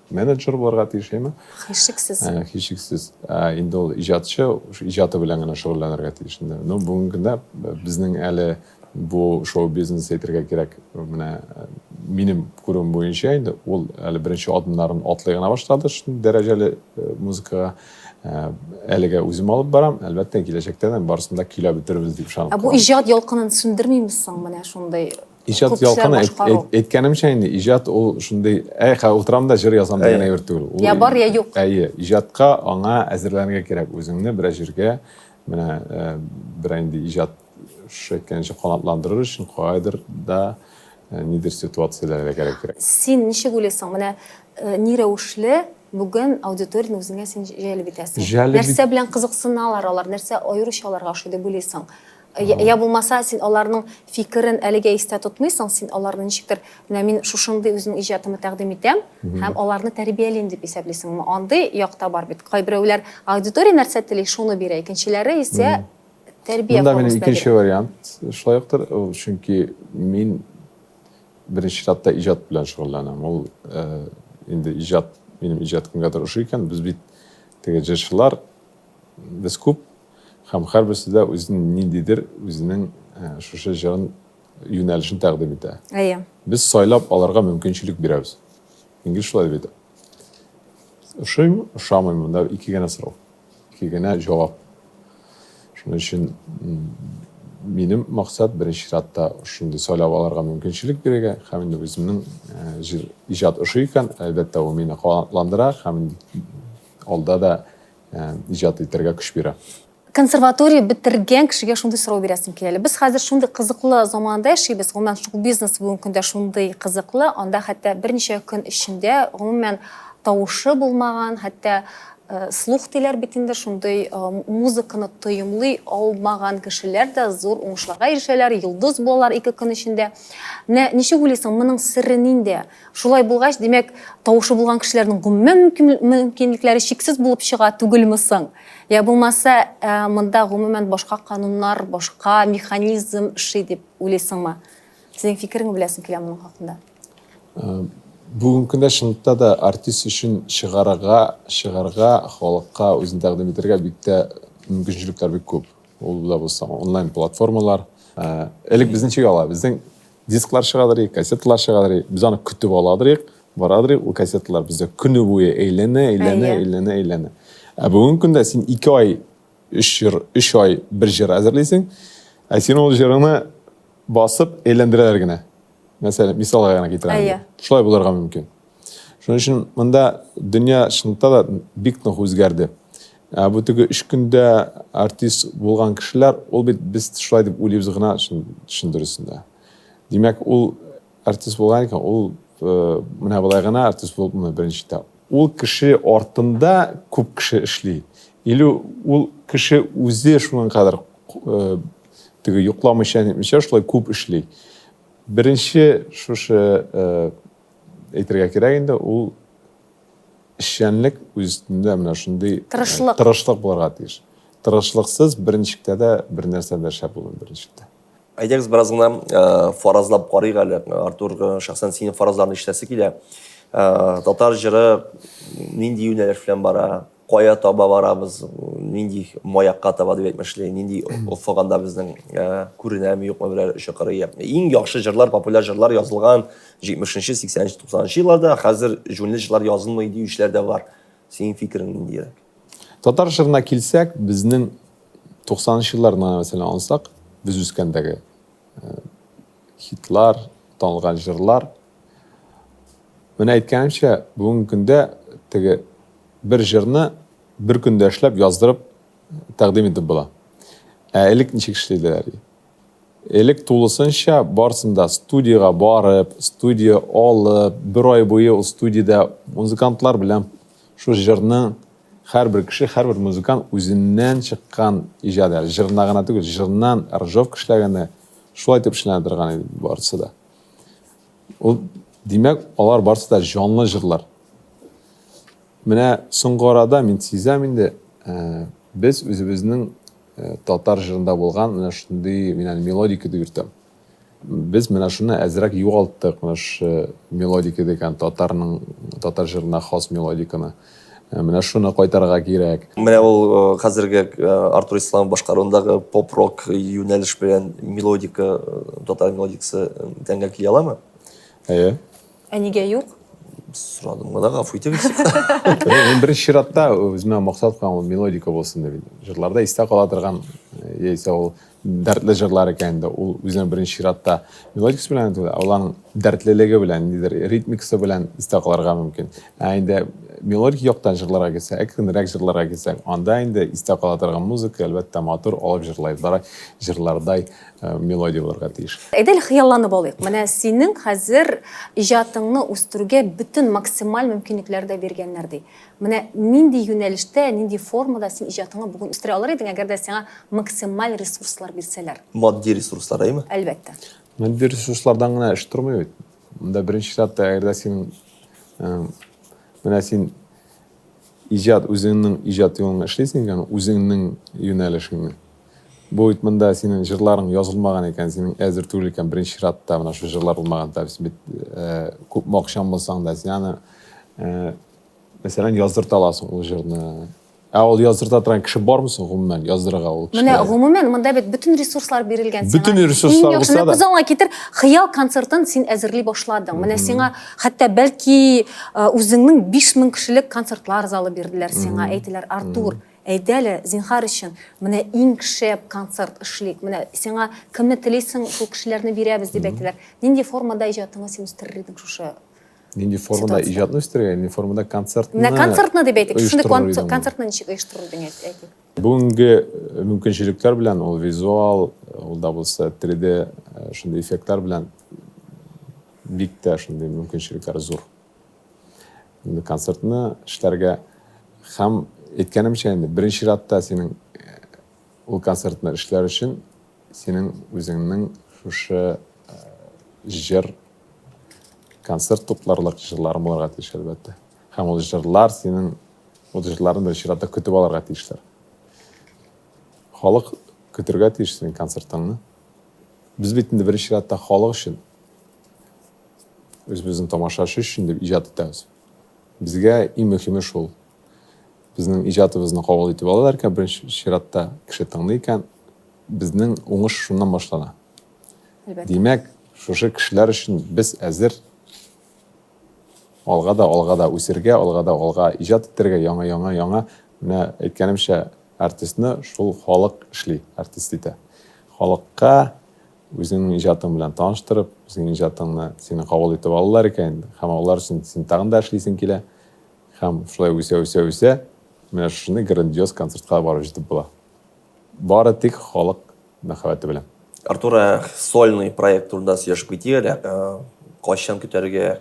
C: менеджер булырга тиеш, әйме?
B: Һичшиксез.
C: Һичшиксез. Инде ул иҗатчы, иҗаты белән генә шөгыльләнергә тиеш инде. Ну, бүгенге көндә безнең әле Бу шоу-бизнес әйтергә кирәк, менә минем күрүем буенча инде ул әле беренче адымнарын атлый гына башлады шундый дәрәҗәле музыкага. Әлегә үзем алып барам. Әлбәттә, киләчәктә дә барысын да көйләп бетерербез дип ышанып
B: Ә бу
C: калам.
B: иҗат ялкынын сүндермиме соң менә шундый
C: Иҗат
B: күп эшләр
C: ялкыны
B: башкару?
C: әйткәнемчә инде, иҗат ул шундый, әй, хәзер утырам да җыр язам дигән әйбер түгел. Ул
B: Я бар, я юк.
C: Әйе, иҗатка аңа әзерләнергә кирәк, үзеңне берәр җиргә менә берәр инде иҗат Шушы әйткәнчә канатландырыр өчен кайдыр да нидер ситуацияләр эләгәргә кирәк.
B: Син ничек уйлыйсың, менә ни рәвешле бүген аудиторияне үзеңә син җәлеп итәсең?
C: Җәлеп
B: Нәрсә белән кызыксыналар алар, нәрсә аеруча аларга ошый дип уйлыйсың? Я булмаса, син аларның фикерен әлегә истә тотмыйсың, син аларны ничектер, менә мин шушындый үземнең иҗатымны тәкъдим итәм һәм аларны тәрбиялим дип исәплисеңме? Андый як та бар бит. Кайберәүләр аудитория нәрсә тели, шуны бирә, икенчеләре исә Тәрбия
C: Монда минем икенче вариант шулай уктыр, ул чөнки мин беренче чиратта иҗат белән шөгыльләнәм. Ул инде иҗат, минем иҗат кемгәдер ошый икән, без бит теге җырчылар, без күп һәм һәрберсе дә үзенең ниндидер үзенең шушы җырын юнәлешен тәкъдим итә.
B: Әйе.
C: Без сайлап алырга мөмкинчелек бирәбез. Мин гел шулай дип әйтәм. Ошыймы, ошамыймы? Монда ике генә сорау. Ике генә җавап. Шуның өчен минем максат беренче чиратта шундый сайлап алырга мөмкинчелек бирергә һәм инде үземнең җыр иҗат ошый икән, әлбәттә, ул мине канатландыра һәм алда да иҗат итәргә көч бирә.
B: Консерватория бетергән кешегә шундый сорау бирәсем килә әле. Без хәзер шундый кызыклы заманда яшибез, гомумән, шоу-бизнес бүгенге көндә шундый кызыклы, анда хәтта берничә көн эчендә, гомумән, тавышы булмаган, хәтта Слух диләр бит инде, шундый музыканы тоемлый алмаган кешеләр дә зур уңышларга ирешәләр, йолдыз булалар ике көн эчендә. Менә ничек уйлыйсың, моның сере ниндә? Шулай булгач, димәк, тавышы булган кешеләрнең гомумән мөмкинлекләре чиксез булып чыга түгелме соң? Я булмаса, монда гомумән башка кануннар, башка механизм эшли дип уйлыйсыңмы? Синең фикереңне беләсем килә моның хакында.
C: Бүгенге көндә чынлыкта да артист өчен чыгарырга, чыгарга, халыкка үзен тәкъдим итәргә бик тә мөмкинчелекләр бик күп. Ул да булса онлайн платформалар. Элек без ничек ала? Безнең дисклар чыгадыр, кассеталар чыгадыр, без аны көтеп аладыр, барадыр, ул кассеталар бездә көне буе әйләнә, әйләнә, әйләнә, әйләнә. Ә бүгенге көндә син 2 ай, 3 җыр, 3 ай бер җыр әзерлисең, ә син ул җырыңны басып әйләндерәләр генә. Мәсәлән, мисалга гына китерәм.
B: Әйе.
C: Шулай булырга мөмкин. Шуның өчен монда дөнья чынлыкта да бик нык үзгәрде. Ә бу теге өч көндә артист булган кешеләр, ул бит без шулай дип уйлыйбыз гына чын, чын дөресендә. Димәк, ул артист булган икән, ул э, менә болай гына артист булып булмый беренчедә. Ул кеше артында күп кеше эшли. Или ул кеше үзе шуның кадәр э, теге йокламыйча, нитмичә шулай күп эшли. Беренче шушы э, әйтергә кирәк инде, ул эшчәнлек үз өстендә менә шундый э,
B: тырышлык.
C: Тырышлык булырга тиеш. Тырышлыксыз берничектә дә бер нәрсә дә шәп булмый берничектә.
A: Әйдәгез бераз гына э, фаразлап карыйк әле. Артур, шәхсән синең фаразларны ишетәсе килә. Татар җыры нинди юнәлеш белән бара? Кая таба барабыз, нинди маякка таба дип әйтмешли, нинди офык анда безнең э, күренәме, юкмы берәр очы кырые. Иң яхшы җырлар, популяр җырлар язылган 70-нче, 80-нче, 90-нчы елларда, хәзер җүнле җырлар язылмый диючеләр дә бар. Синең фикерең ниндирәк?
C: Татар җырына килсәк, безнең 90-нчы елларны мәсәлән алсак, без үскәндәге э, хитлар, танылган җырлар. Менә әйткәнемчә, бүгенге көндә теге бер җырны бер көндә эшләп, яздырып тәкъдим итеп була. Ә элек ничек эшлиләр? Элек тулысынча барсын да студиягә барып, студия алып, бер ай буе ул студиядә музыкантлар белән шул җырны һәрбер кеше, һәрбер музыкант үзеннән чыккан иҗат, әле җырына гына түгел, җырыннан аранжировка эшләгәндә шулай итеп эшләнә торган иде барысы да. Ул, димәк, алар барысы да җанлы җырлар. Менә соңгы арада мин сизәм инде, э, без үзебезнең э, татар җырында булган менә шундый, мин аны мелодика дип йөртәм. Без менә шуны әзрәк югалттык, менә шушы мелодика дигән татарның татар җырына хас мелодиканы. Э, менә шуны кайтарырга кирәк.
A: Менә ул хәзерге Артур Исламов башкаруындагы поп-рок юнәлеш белән мелодика, татар мелодикасы тәңгәл килә аламы?
C: Әйе.
B: Ә нигә юк?
A: Сорадым гына, гафу итегез.
C: Мин беренче чиратта үземә максат куям, ул мелодика булсын дип. Җырларда истә кала торган, яисә ул дәртле җырлар икән инде, ул үзенең беренче чиратта мелодикасы белән түгел, ә ул аның дәртлелеге белән, ниндидер ритмикасы белән истә калырга мөмкин. Ә инде мелодик яктан җырларга килсәк, әкренрәк җырларга килсәк, анда инде истә кала торган музыка, әлбәттә, матур, алып җырлайдай, җырлардай э, мелодия булырга тиеш.
B: Әйдә әле хыялланып алыйк. Менә синең хәзер иҗатыңны үстерүгә бөтен максималь мөмкинлекләр дә биргәннәр ди. Менә нинди юнәлештә, нинди формада син иҗатыңны бүген үстерә алыр идең, әгәр дә сиңа максималь ресурслар бирсәләр?
A: Матди ресурслар, әйеме?
B: Әлбәттә.
C: Матди ресурслардан гына эш тормый бит. Монда беренче чиратта, әгәр дә синең э, менә син иҗат, үзеңнең иҗат юлыңны эшлисең икән, үзеңнең юнәлешеңне. Бу бит монда синең җырларың язылмаган икән, синең әзер түгел икән, беренче чиратта менә шул җырлар булмаган, син бит э, күпме акчаң булсаң да, син аны э, Мәсәлән, яздырта аласың ул җырны. Ә ул яздырта торган кеше бармы соң гомумән яздырырга ул
B: Менә гомумән монда бит бөтен ресурслар бирелгән
C: сиңа. Бөтен ресурслар булса да.
B: Күз алдыңа китер, хыял концертын син әзерли башладың. Менә сиңа хәтта бәлки э, үзеңнең 5000 кешелек концертлар залы бирделәр сиңа, әйтеләр, Артур, әйдә әле, зинһар өчен, менә иң шәп концерт эшлик. Менә сиңа кемне телисең, шул кешеләрне бирәбез дип әйтәләр. Нинди формада иҗатыңны син үстерер идең шушы
C: Нинди формада иҗатны үстерергә, нинди формада концертны
B: Менә концертны дип әйтик. Шундый концертны ничек оештырыр идең әйтик.
C: Бүгенге э, мөмкинчелекләр белән ул визуал, ул да булса 3D э, шундый эффектлар белән бик тә шундый мөмкинчелекләр зур. Инде концертны эшләргә һәм әйткәнемчә инде беренче чиратта синең э, ул концертны эшләр өчен синең үзеңнең шушы җыр концерт тупларлык җырларың булырга тиеш, әлбәттә. Һәм ул җырлар синең ул җырларны беренче чиратта көтеп алырга тиешләр. Халык көтергә тиеш синең концертыңны. Без бит инде беренче чиратта халык өчен. Үзебезнең тамашачы өчен дип иҗат итәбез. Безгә иң мөһиме шул. Безнең иҗатыбызны кабул итеп алалар икән, беренче чиратта кеше тыңлый икән, безнең уңыш шуннан башлана.
B: Әлбәттә.
C: Димәк, шушы кешеләр өчен без әзер алга да алга да үсергә, алга да алга иҗат итәргә, яңа яңа яңа. Менә әйткәнемчә, артистны шул халык эшли, артист итә. Халыкка үзеңнең иҗатың белән таныштырып, үзеңнең иҗатыңны сине кабул итеп алалар икән, һәм алар өчен син тагын да эшлисең килә. Һәм шулай үсә үсә үсә, менә шушындый грандиоз концертка барып җитеп була. Бары тик халык мәхәббәте белән.
A: Артур, ә сольный проект турында сөйләшеп китик әле. Кайчан көтәргә,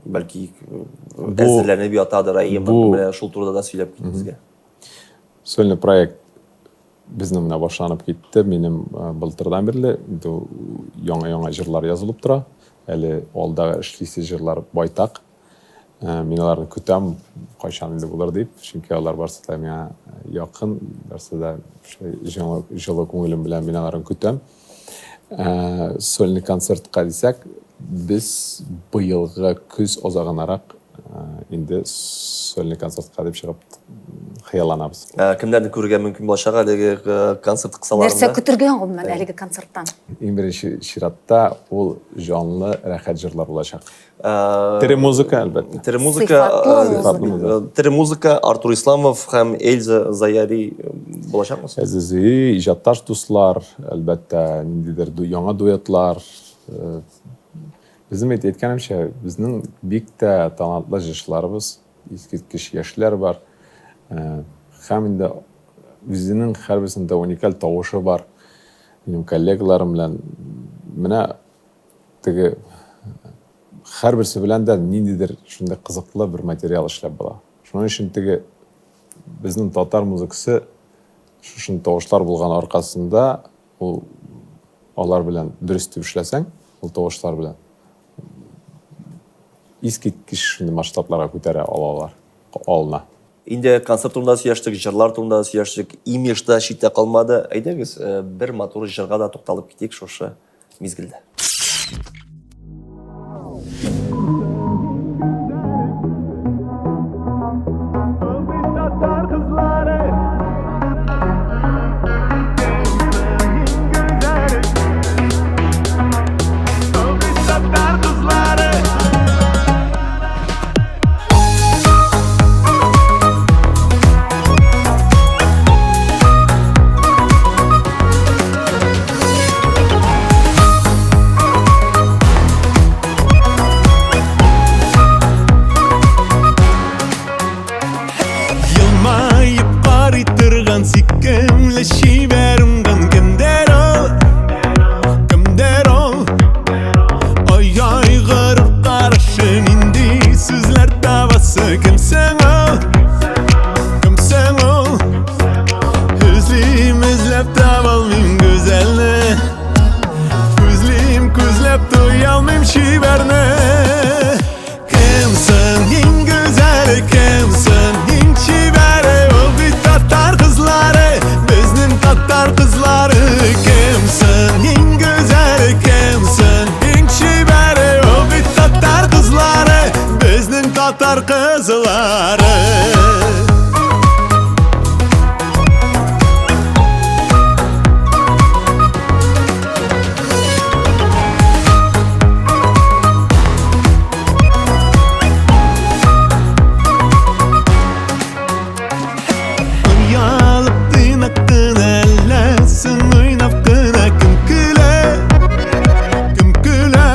A: бәлки әзерләнеп ятадыр, әйеме? Менә шул турыда да сөйләп кит безгә.
C: Сольный проект безнең менә башланып китте. Минем былтырдан бирле инде яңа-яңа җырлар язылып тора. Әле алдагы эшлисе җырлар байтак. Мин аларны көтәм, кайчан инде булыр дип, чөнки алар барсы да миңа якын, барсы да җылы, җылы күңелем белән мин аларны көтәм. Сольный концертка дисәк, без быелгы көз азагынарак инде сольный концертка дип чыгып хыялланабыз.
A: Кемнәрне күрергә мөмкин булачак әлеге концерт кысаларында?
B: Нәрсә көтергә гомумән әлеге концерттан?
C: Иң беренче чиратта ул җанлы, рәхәт җырлар булачак. Тере музыка, әлбәттә.
A: Тере музыка,
B: Сыйфатлы
A: музыка. Тере музыка Артур Исламов һәм Эльза Заяри булачакмы?
C: Эльза Заяри, иҗатташ дуслар, әлбәттә, ниндидер яңа дуэтлар. Безнең бит әйткәнемчә, безнең бик тә талантлы җырчыларыбыз, искиткеч яшьләр бар. Һәм инде үзенең һәрберсендә уникаль тавышы бар. Минем коллегаларым белән менә Теге һәрберсе белән дә ниндидер шундый кызыклы бер материал эшләп була. Шуның өчен теге безнең татар музыкасы шушындый тавышлар булган аркасында ул алар белән дөрес итеп эшләсәң, ул тавышлар белән искиткеч шундый масштабларга күтәрә алалар, алына.
A: Инде концерт турында сөйләштек, җырлар турында сөйләштек, имидж да читтә калмады. Әйдәгез, бер матур җырга да тукталып китик шушы мизгелдә.
D: Елмаеп карый торган сөйкемле чибәр уңган кемдер ул? Кемдер ул? Ай-ай горур карашы нинди сүзләр табасы кемсең ул? Кемсең ул? Эзлим, эзләп табалмыйм гүзәлне. Күзлим, күзләп туялмыйм чибәрне. Кемсең иң гүзәле, кемсең иң чибәре? Ул бит татар кызлары, безнең татар кызлары. Кемсең иң гүзәле, кемсең иң чибәре? Ул бит татар кызлары, безнең татар кызлары. Оялып тыйнак кына, әллә соң уйнап кына кем көлә, кем көлә?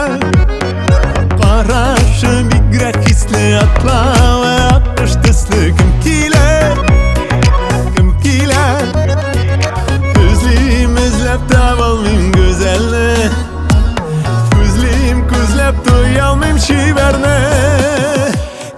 D: Карашы бигрәк хисле, атлавы аккош төсле, кем килә, кем килә? Эзлим, эзләп табалмыйм гүзәлне. Күзлим, күзләп туялмыйм чибәрне.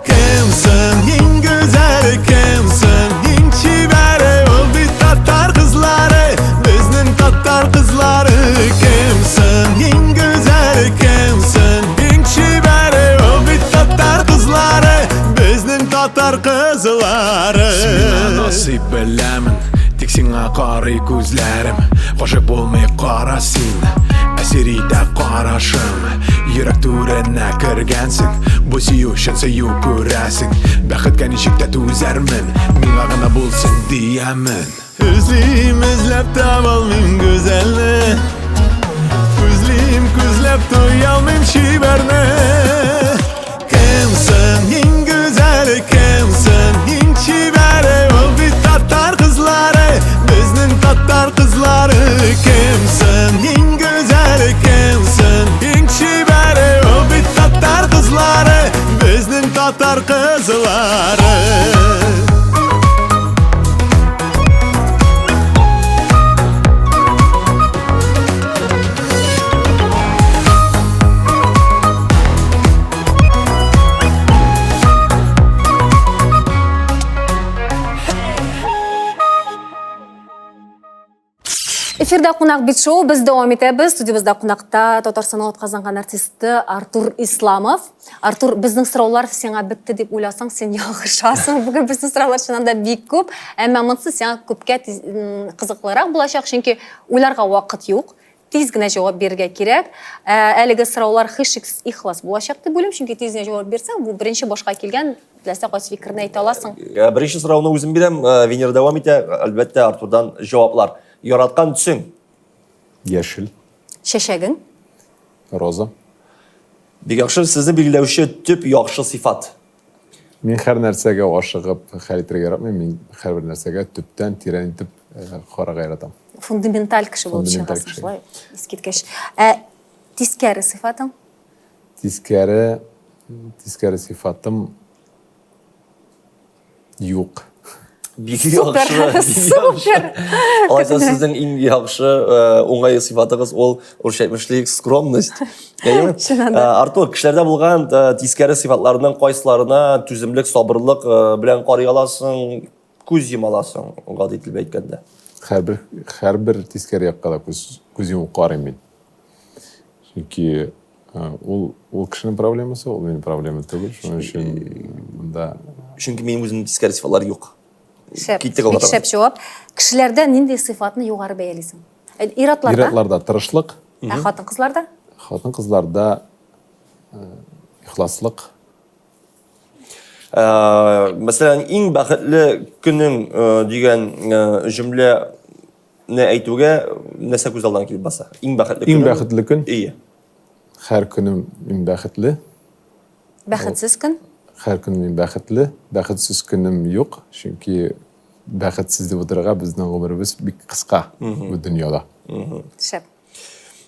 D: Кемсең иң гүзәле, кемсең иң чибәре? Ул бит татар кызлары, безнең татар кызлары. Кемсең иң гүзәле, кемсең иң чибәре? Ул бит татар кызлары, безнең татар кызлары.
E: Сиңа насыйп беләмен, тик сиңа карый күзләрем. Гашыйк булмый кара син.
D: Әсир итә карашың Йөрәк түренә кергәнсең Бу сөю чын сөю күрәсең Бәхеткә ничек тә түзәрмен Миңа гына булсын диямен Эзлим, эзләп табалмыйм гүзәлне Күзлим, күзләп туялмыйм чибәрне Кемсең иң гүзәле, кемсең иң чибәре Ул бит татар кызлары, безнең татар кызлары Кемсең иң гүзәле, кемсең иң чибәре Ул бит татар кызлары, безнең татар кызлары
B: Эфирда кунак бит шоу без дәвам итәбез. Студиябездә кунакта Татарстанның атказанган артисты Артур Исламов. Артур, безнең сораулар сиңа бетте дип уйласаң, син ялгышасың. Бүген безнең сораулар чыннан да бик күп. Әмма монысы сиңа күпкә кызыклырак булачак, чөнки уйларга вакыт юк. Тиз генә җавап бирергә кирәк. Ә, әлеге сораулар һичшиксез ихлас булачак дип уйлыйм, чөнки тиз генә җавап бирсәң, бу беренче башка килгән теләсә кайсы фикерне әйтә аласың.
A: Э, беренче сорауны үзем бирәм, э, Венера дәвам итә. Әлбәттә, Артурдан җаваплар. Яраткан төсең?
C: Яшел.
B: Чәчәгең?
C: Роза.
A: Бик яхшы, сезне билгеләүче төп яхшы сыйфат.
C: Мин һәр нәрсәгә ашыгып хәл итәргә яратмыйм, мин һәрбер нәрсәгә төптән тирән итеп э, карарга яратам.
B: Фундаменталь кеше булып чыгасың, шулай искиткеч. Ә тискәре сыйфатың?
C: Тискәре, тискәре сыйфатым Юк.
A: Бик яхшы.
B: Супер.
A: Алайса сезнең иң яхшы э, уңай сыйфатыгыз ул урысча әйтмешли скромность. Әйеме?
B: Чыннан да.
A: Э, Артур, кешеләрдә булган э, тискәре сыйфатларның кайсыларына түземлек, сабырлык белән карый аласың, күз йома аласың, гади телдә әйткәндә?
C: Һәрбер һәрбер тискәре якка да күз күз йомып карыйм мин. Чөнки ул ул кешенең проблемасы, ул минем проблема түгел. Шуның өчен монда
A: Чөнки минем үземнең тискәре сыйфатлар юк.
B: Шәп.
A: Киттек алга
B: Бик шәп җавап. Кешеләрдә нинди сыйфатны югары бәялисең? Э, ир-атларда?
C: Ир-атларда тырышлык.
B: Ә хатын-кызларда?
C: Хатын-кызларда ихласлык.
A: Мәсәлән, иң бәхетле көнең дигән җөмлә Не әйтүгә нәрсә күз алдына килеп баса? Иң бәхетле
C: көн. Иң бәхетле көн?
A: Ие.
C: Һәр көнем мин бәхетле.
B: Бәхетсез көн?
C: Һәр көн мин бәхетле. Бәхетсез көнем юк, чөнки бәхетсез дип утырырга безнең гомеребез бик кыска бу дөньяда.
B: Шәп.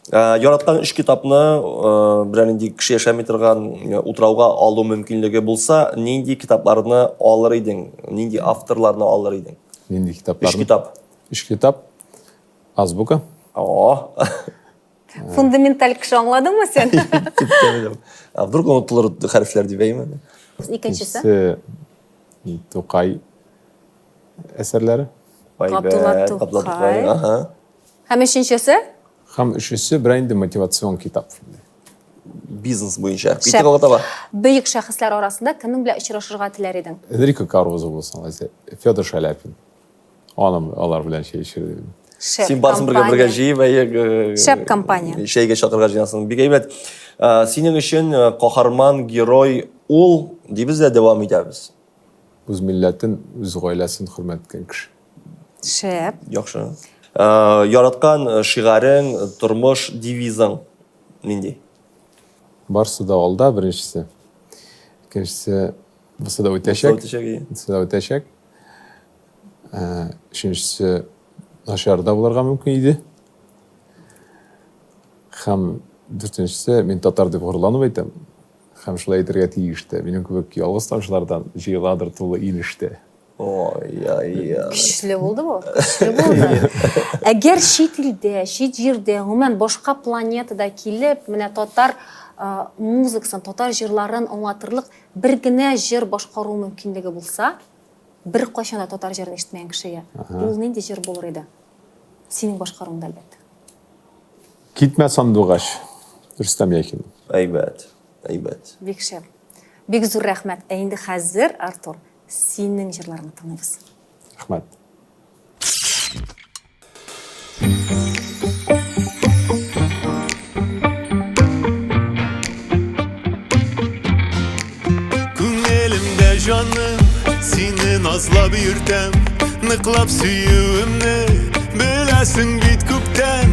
A: Э, яраткан өч китапны э, берәр нинди кеше яшәми торган э, утрауга алу мөмкинлеге булса, нинди китапларны алыр идең? Нинди авторларны алыр идең?
C: Нинди китапларны?
A: Өч китап.
C: Өч китап. Азбука.
A: О.
B: Фундаменталь кеше аңладыңмы син?
A: А вдруг онытылыр хәрефләр дип әйме?
B: Икенчесе?
C: Тукай әсәрләре.
B: Габдулла Тукай. Һәм өченчесе?
C: Һәм өченчесе берәр инде мотивацион китап.
A: Бизнес буенча. Киттек алга таба.
B: Бөек шәхесләр арасында кемнең белән очрашырга теләр идең?
C: Энрико Карузо булсын, алайса. Федор Шаляпин. Аның алар белән чәй эчер идем.
B: Шәп
A: Син барысын бергә бергә
B: компания.
A: җыеп, әйе, э,
B: Шәп компания.
A: Чәйгә чакырырга җыенасың. Бик әйбәт. Э, Синең өчен э, каһарман, герой ул дибез дә дәвам итәбез.
C: Үз милләтен, үз гаиләсен хөрмәт иткән кеше.
B: Шәп.
A: Яхшы. Э, яраткан э, шигарең, тормыш девизың нинди?
C: Барсы да алда, беренчесе. Икенчесе, бусы да үтәчәк.
A: Бусы да үтәчәк, ие.
C: Бусы да үтәчәк. Э, өченчесе, начар да булырга мөмкин иде. Һәм дүртенчесе, мин татар дип горурланып әйтәм. Һәм шулай әйтергә тиеш тә. Минем кебек ялгыз тамчылардан җыеладыр тулы ил эштә.
A: Ой-ой-ой.
B: Көчле булды бу. Көчле булды. Әгәр чит илдә, чит җирдә, гомумән башка планетада килеп, менә татар музыкасын, татар җырларын аңлатырлык бер генә җыр башкару мөмкинлеге булса, беркайчан да татар җырын ишетмәгән кешегә, ул нинди җыр булыр иде? Синең башкаруыңда, әлбәттә.
C: Китмә сандугач, Рөстәм Яхин.
A: Әйбәт, әйбәт.
B: Бик шәп. Бик зур рәхмәт. Ә инде хәзер, Артур, синең җырларыңны тыңлыйбыз.
C: Рәхмәт.
D: Назлап йөртәм, ныклап сөюемне Беләсең бит күптән.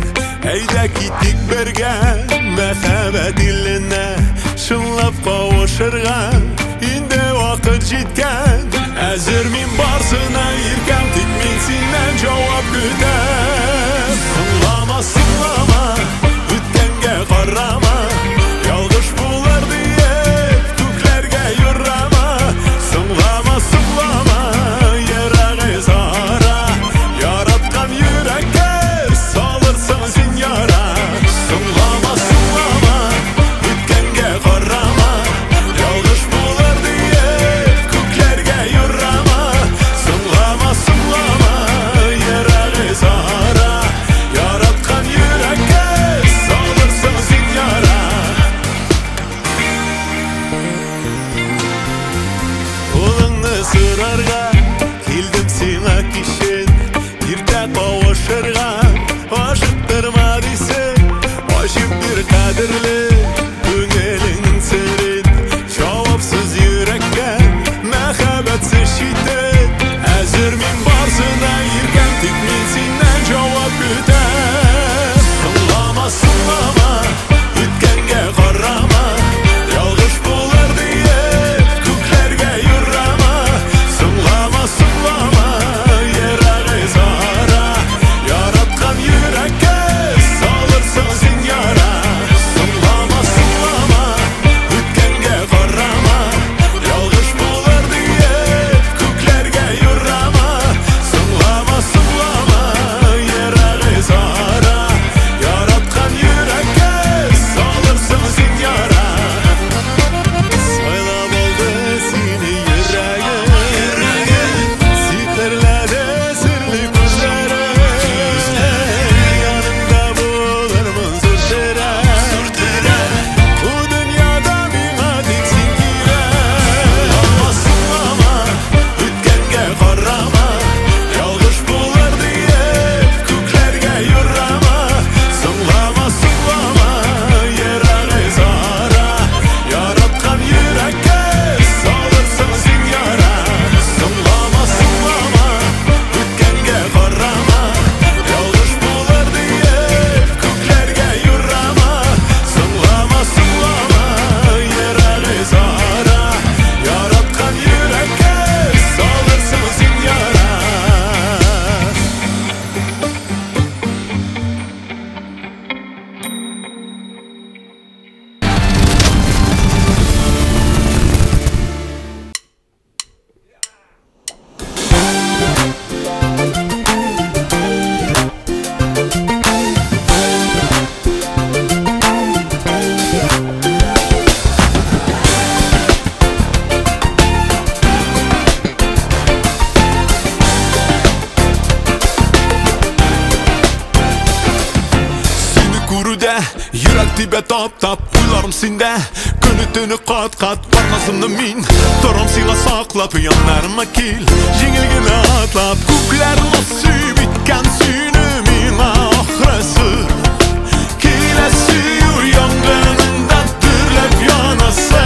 D: Әйдә китик бергә мәхәббәт иленә, Чынлап кавышырга инде вакыт җиткән. Әзер мин барсына иркәм, тик мин синнән җавап көтәм. Соңлама, соңлама, үткәнгә карама, Ялгыш булыр диеп, күкләргә юрама. Соңлама, соңлама, ерак ара, Яраткан йөрәккә салырсың син яра. Соңлама, соңлама, үткәнгә карама, Ялгыш булыр диеп, күкләргә юрама. Соңлама, соңлама, ерак ара, Яраткан йөрәккә салырсың син яра. Кулыңны сорарга килдем сиңа кичен, Иртә кавышырга ашыктырма дисең. Ачып бир кадерле күңелең серен, Җавапсыз йөрәккә мәхәббәтсез читен. Әзер мин барсына иркәм, тик мин синнән җавап көтәм. Соңлама, соңлама, үткәнгә карама, Ялгыш булыр диеп, күкләргә юрама. Соңлама, соңлама, ерак ара, Яраткан йөрәккә салырсың син яра. Соңлама, соңлама, үткәнгә карама, Ялгыш булыр диеп, күкләргә юрама. Соңлама, соңлама, ерак ара, Яраткан йөрәккә салырсың син яра. Сайлап алды сине йөрәгем, Сихерләде серле күзләре. Яныңда булырмын зур терәк, Бу дөньяда миңа тик син кирәк. Соңлама, үткәнгә карама, Ялгыш булыр диеп, күкләргә юрама. Соңлама, соңлама, ерак ара, Яраткан йөрәккә салырсың син яра. Соңлама, соңлама, үткәнгә карама, Ялгыш булыр диеп, күкләргә юрама. Соңлама, соңлама, ерак ара, Яраткан йөрәккә салырсың син яра. Сине күрүдә йөрәк тибә тап-тап, Уйларым синдә, көне-төне кат-кат. Бар назымны мин торам сиңа саклап, Яннарыма кил, җиңел генә атлап. Күкләр насыйп иткән сине миңа ахрысы. Килә сөю янгынында дөрләп янасы.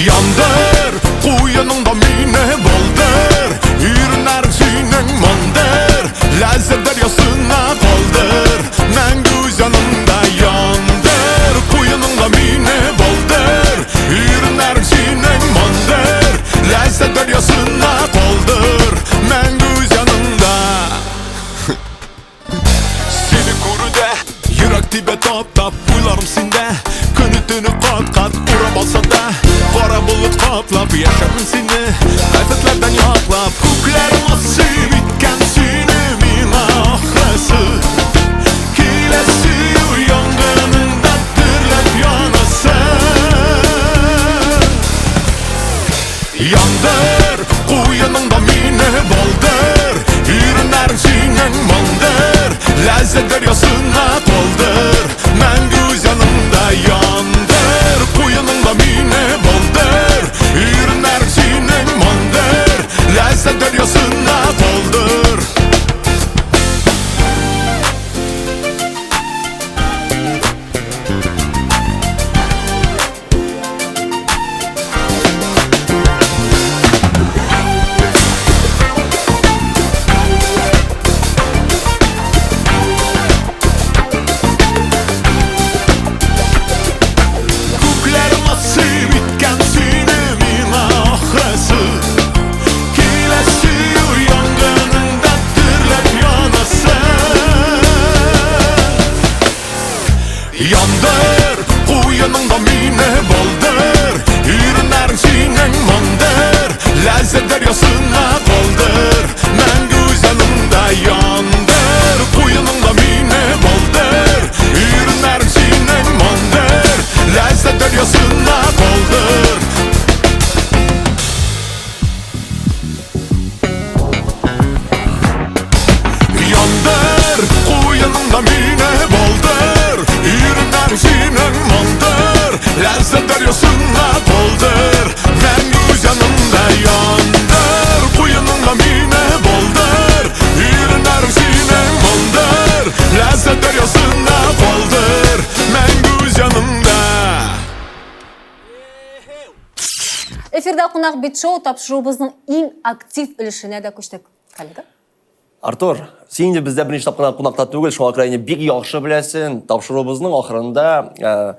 D: Яндыр, куеныңда мине булдыр, Иреннәрең синең мондыр, Ләззәт дәрьясына калдыр, Мәңге үз яныңда яндыр. Куеныңда мине булдыр, Иреннәрең синең мондыр, Ләззәт дәрьясына дәрьясына калдыр, мәңге үз яныңда яндыр, куеныңа мине булдыр, иреннәрең синең моңдыр, ләззәт дәрьясына калдыр, мәңге үз яныңда.
B: Эфирда кунак бит шоу тапшыруыбызның иң актив өлешенә дә күчтек. Коллега.
A: Артур, син инде бездә беренче тапкыр кунакта түгел, шуңа күрә инде бик яхшы беләсең. Тапшыруыбызның ахырында э,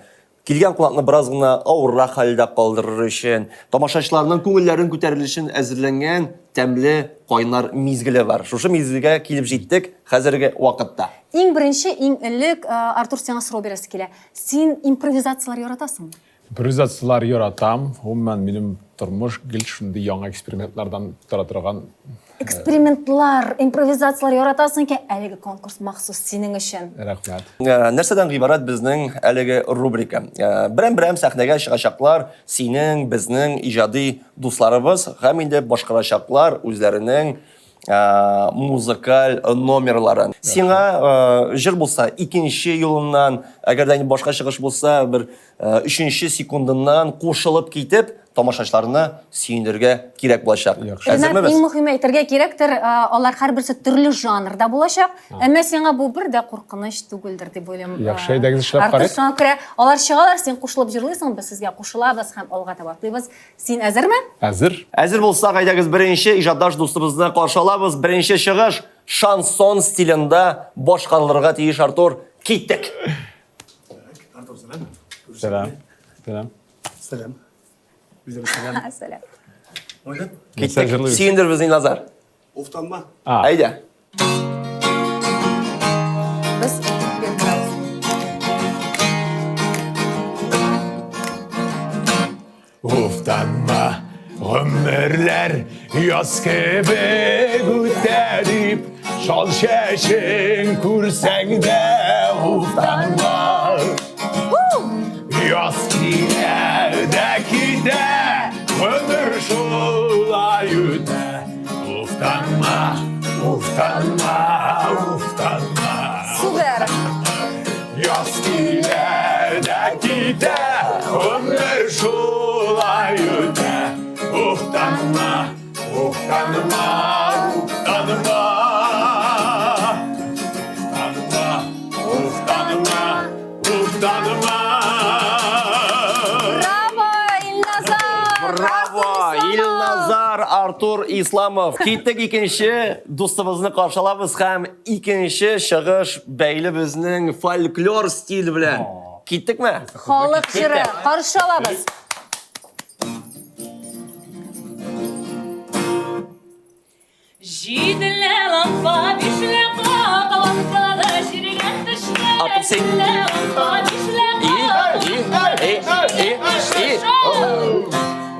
A: килгән кунакны бераз гына авыррак хәлдә калдырыр өчен, тамашачыларның күңелләрен күтәрер өчен әзерләнгән тәмле кайнар мизгеле бар. Шушы мизгелгә килеп җиттек хәзерге вакытта.
B: Иң беренче, иң элек, э, Артур, сиңа сорау бирәсе килә. Син импровизацияләр яратасыңмы?
C: Импровизацияләр яратам. Гомумән, минем тормыш гел шундый яңа экспериментлардан тора торган.
B: Экспериментлар, импровизацияләр яратасың икән, әлеге конкурс махсус синең өчен.
C: Рәхмәт.
A: Нәрсәдән гыйбарәт безнең әлеге рубрика? Берәм-берәм сәхнәгә чыгачаклар синең, безнең иҗади дусларыбыз һәм инде башкарачаклар үзләренең музыкаль номерларын. Сиңа җыр булса, икенче юлыннан, әгәр дә инде башка чыгыш булса, бер өченче секундыннан кушылып китеп, тамашачыларны сөендерергә кирәк булачак.
B: Ренат, иң мөһиме әйтергә кирәктер, алар һәрберсе төрле жанрда булачак. Әмма сиңа бу бер дә куркыныч түгелдер дип уйлыйм.
C: Яхшы, әйдәгез эшләп карыйк.
B: Шуңа күрә алар чыгалар, син кушылып җырлыйсың, без сезгә кушылабыз һәм алга таба атлыйбыз. Син әзерме?
C: Әзер.
A: Әзер булсак, әйдәгез беренче иҗатдаш дустыбызны каршы алабыз. Беренче чыгыш шансон стилендә башкарылырга тиеш, Артур. Киттек!
E: Артур, сәлам.
C: Сәлам. Сәлам.
E: Сәлам. Үзем сәлам.
B: Сәлам.
E: Ойнап.
A: Киттек. Сөендер безне, Назар.
E: Уфтанма.
A: Әйдә.
B: Без
C: Уфтанма, гомерләр яз кебек үтә дип, шал чәчең күрсәң дә уфтанма. Яз килә дә китә, гомер шулай үтә. Уфтанма, уфтанма, уфтанма.
B: Супер!
C: Яз килә дә китә, гомер шулай үтә. Уфтанма, уфтанма, уфтанма. Уфтанма, уфтанма, уфтанма.
B: Браво, Илназар!
A: Браво, Илназар Артур Исламов. Киттек икенче дустыбызны каршы алабыз һәм Икенче чыгыш бәйле безнең фольклор стиль белән. Киттекме?
B: Халык җыры. Каршы алабыз.
F: Җиделе лампа, бишле кап, лампада җиргә төште.
A: Атып син.
F: Җиделе лампа, бишле кап,
A: И, и, и, и, и.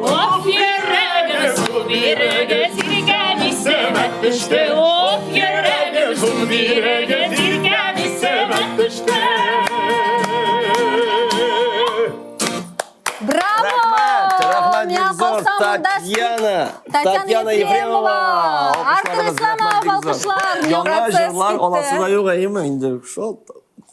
F: Of йөрәгем су бирегез, иркәм исемә төште. Of йөрәгем су бирегез, иркәм исемә төште.
B: Браво!
A: Рәхмәт, рәхмәт
B: Миңа
A: бик зур.
B: калса монда
A: Татьяна,
B: Татьяна Ефремова. Артур
A: Алкышларыгыз,
B: Исламов,
A: рәхмәт бик зур.
B: алкышлар.
A: Яңа
B: Процесс
A: җырлар
B: китте.
A: аласы да юк, әйеме? Инде шул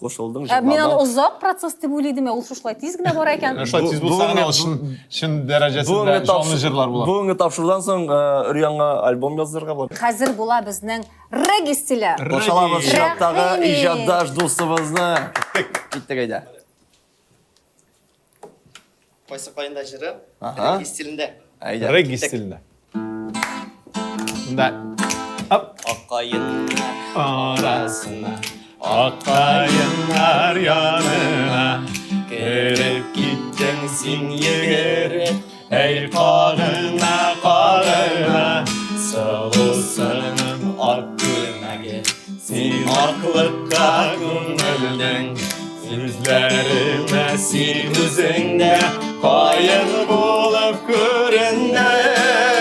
A: кушылдың
B: Ә, Мин аны
A: җырларда.
B: озак процесс дип уйлый идем, ул шушылай тиз генә бара икән.
C: Шулай тиз булса гына ул чын, чын дәрәҗәсендә җанлы җырлар була.
A: Бүгенге тапшырудан соң өр-яңа альбом яздырырга була.
B: Хәзер була безнең регги стиле.
A: Кушылабыз чираттагы
B: Рәхим ит.
A: иҗатдаш дустыбызны. Киттек әйдә.
G: Кайсы каенда җыры?
A: Ага.
G: Регги стилендә.
A: Әйдә.
C: Регги стилендә. Монда Ап.
G: Аккаеннар
C: арасына Аккаеннар янына кереп киттең син йөгереп Әй кагына кагына Сылусының ак күлмәге Син аклыкка күмелдең Сүзләремә син үзең дә Каен булып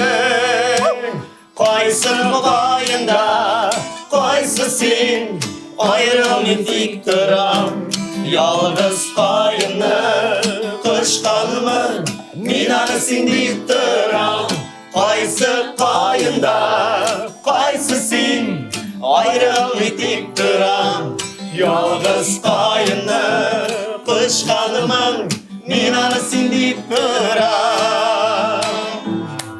C: күрендең Кайсы каенда, кайсы син Аерылмый тик торам Ялгыз каенны кочканмын Мин аны син дип торам Кайсы каенда, кайсы син Аерылмый тик торам Ялгыз каенны кочканмын
G: Мин аны син дип торам.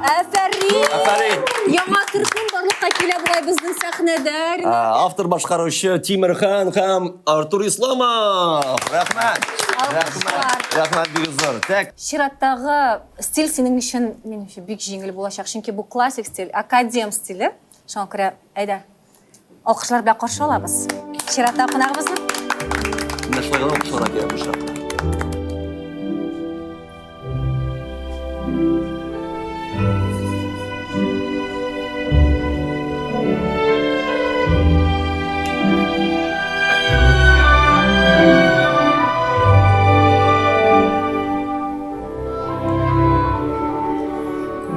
B: Афәрин!
A: Афәрин!
B: Яңа төркем барлыкка килә бугай безнең сәхнәдә.
A: Автор башкаручы Тимерхан һәм Артур Исламов. Рәхмәт.
B: Алкышлар.
A: Рәхмәт. Рәхмәт бик зур. Так.
B: Чираттагы стиль синең өчен, минемчә, бик җиңел булачак, чөнки бу классик стиль, академ стиле. Шуңа күрә, әйдә, Алкышлар белән каршы алабыз. Чираттагы кунагыбызны.
A: Менә шулай гына алкышларга кирәк бу чакта.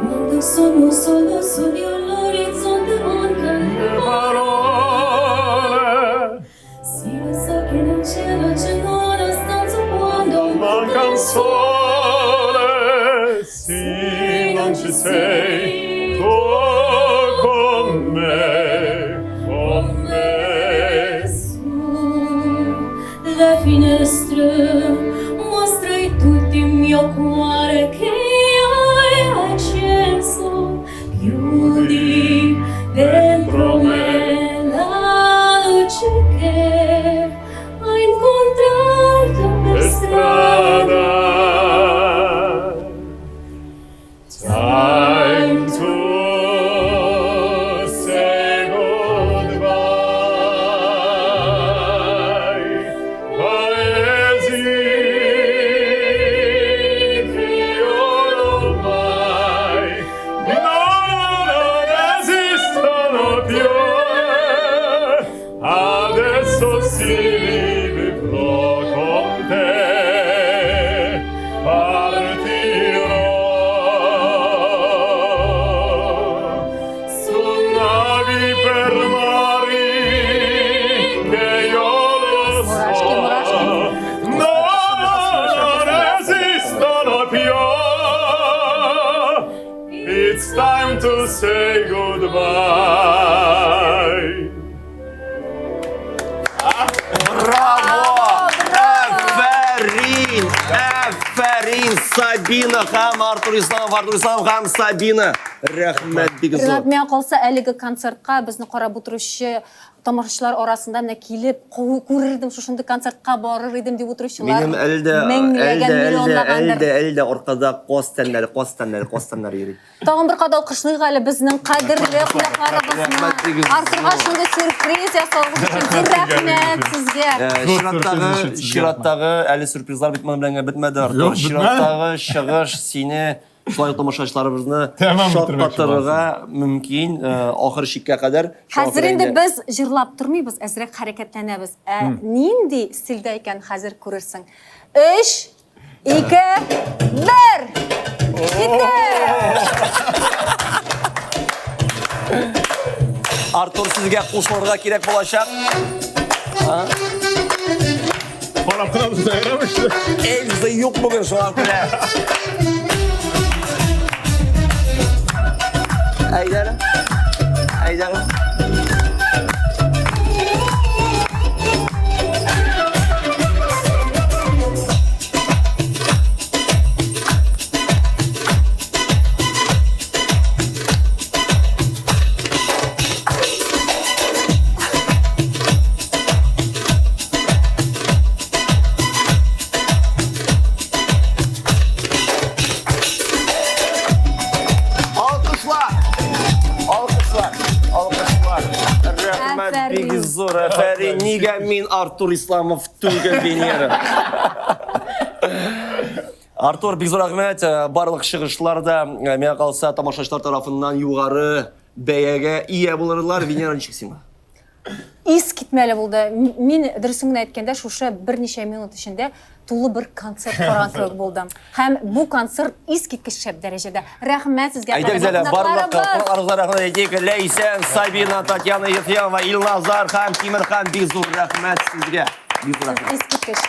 F: Quando sono solo sogno l'orizzonte manca le
D: Parole
F: Sì, lo so che non c'è luce in una stanza quando
D: manca un sole, sì, non ci sei tu con me, con me.
F: Sulle finestre mostrai tutto il mio cuore che hai acceso. Chiudi dentro me la luce che ho incontrato per
D: Per
F: strada.
D: strada. Time to say goodbye. Paesi che ormai non esistono più. Adesso si vivrò con te. Partirò su navi per mari che io lo so.
B: Мурашки, мурашки.
D: Non esistono più. It's time to say goodbye.
A: Браво! Афәрин! Афәрин! Сабина һәм Артур Исламов, Артур Исламов һәм Сабина. Рәхмәт бик зур.
B: Ренат, миңа калса, әлеге концертка безне карап утыручы тамашачылар арасында менә килеп күрер идем, шушындый концертка барыр идем дип утыручылар
A: Минем әле дә, әле
B: меңләгән,
A: дә, әле дә, әле
B: миллионлагандыр.
A: дә, әле дә аркада каз тәннәре, каз тәннәре, каз тәннәре йөри.
B: Тагын бер кат алкышлыйк әле безнең кадерле кунакларыбызны.
A: Рәхмәт бик
B: Артурга
A: зур.
B: шундый сюрприз ясавыгыз өчен зур рәхмәт сезгә.
C: Зур
A: Чираттагы,
C: сюрприз өчен сезгә
A: чираттагы әле сюрпризлар бит моның белән генә бетмәде, Артур.
C: Юк, бетмәде.
A: Чираттагы чыгыш сине шулай ук тамашачыларыбызны
C: Тәмам бетермәкче
A: шаккатырырга мөмкин, ахыр чиккә кадәр. Шуңа
B: Хәзер
A: күрә
B: инде
A: инде
B: без җырлап тормыйбыз, әзрәк хәрәкәтләнәбез. Ә нинди стильдә икән хәзер күрерсең. Өч, ике, бер! Китте!
A: Артур, сезгә кушылырга кирәк булачак.
C: Карап кына булса
A: Эльза юк бүген, шуңа күрә. Әйдә әле. Әйдә әле. Алкышлар! Алкышлар! Алкышлар! Рәхмәт
B: Афәрин.
A: бик зур, афәрин. Нигә мин Артур Исламов түгел, Венера? Артур, бик зур рәхмәт. Барлык чыгышлар да, миңа калса, тамашачылар тарафыннан югары бәягә ия булырлар. Венера, ничек сиңа?
B: Искитмәле булды. Мин дөресен генә әйткәндә, шушы берничә минут эчендә тулы бер концерт караган кебек булдым. Һәм бу концерт искиткеч шәп дәрәҗәдә. Рәхмәт сезгә,
A: Әйдәгез
B: кадерле
A: әле, барлык
B: кунакларыбыз!
A: кунакларыбызга рәхмәт әйтик. Ләйсән, Сабина, Татьяна Ефремова, Илназар һәм Тимерхан, бик зур рәхмәт сезгә. Бик зур рәхмәт.
B: Искиткеч.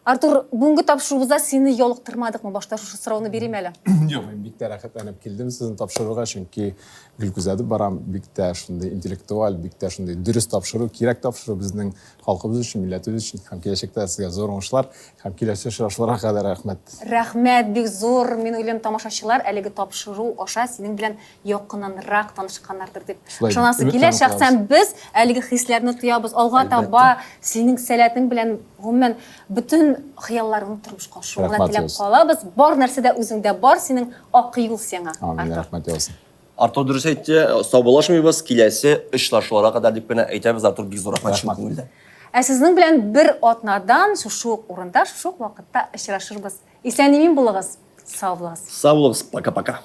B: Артур, бүгенге тапшыруыбызда сине ялыктырмадыкмы? Башта шушы сорауны бирим әле.
C: Юк, мин бик тә рәхәтләнеп килдем сезнең тапшыруга, чөнки гел күзәтеп барам, бик тә шундый интеллектуаль, бик тә шундый дөрес тапшыру, кирәк тапшыру безнең халкыбыз өчен, милләтебез өчен һәм киләчәктә сезгә зур уңышлар һәм киләсе очрашуларга кадәр рәхмәт.
B: Рәхмәт бик зур. Мин уйлыйм, тамашачылар әлеге тапшыру аша синең белән якыннанрак танышканнардыр дип ышанасы килә. Шәхсән без әлеге хисләрне тоябыз. Алга таба синең сәләтең белән гомумән бөтен хыялларыңны тормышка ашыруыңны теләп калабыз. Бар нәрсә дә үзеңдә бар, синең ак юл сиңа.
C: Амин, рәхмәт яусын.
A: Артур дөрес әйтте, саубуллашмыйбыз, киләсе очрашуларга кадәр дип кенә әйтәбез. Артур, бик зур рәхмәт чын күңелдән.
B: Ә сезнең белән бер атнадан шушы ук урында, шушы ук вакытта очрашырбыз. Исән-имин булыгыз, сау булыгыз.
A: Сау булыгыз, пока-пока.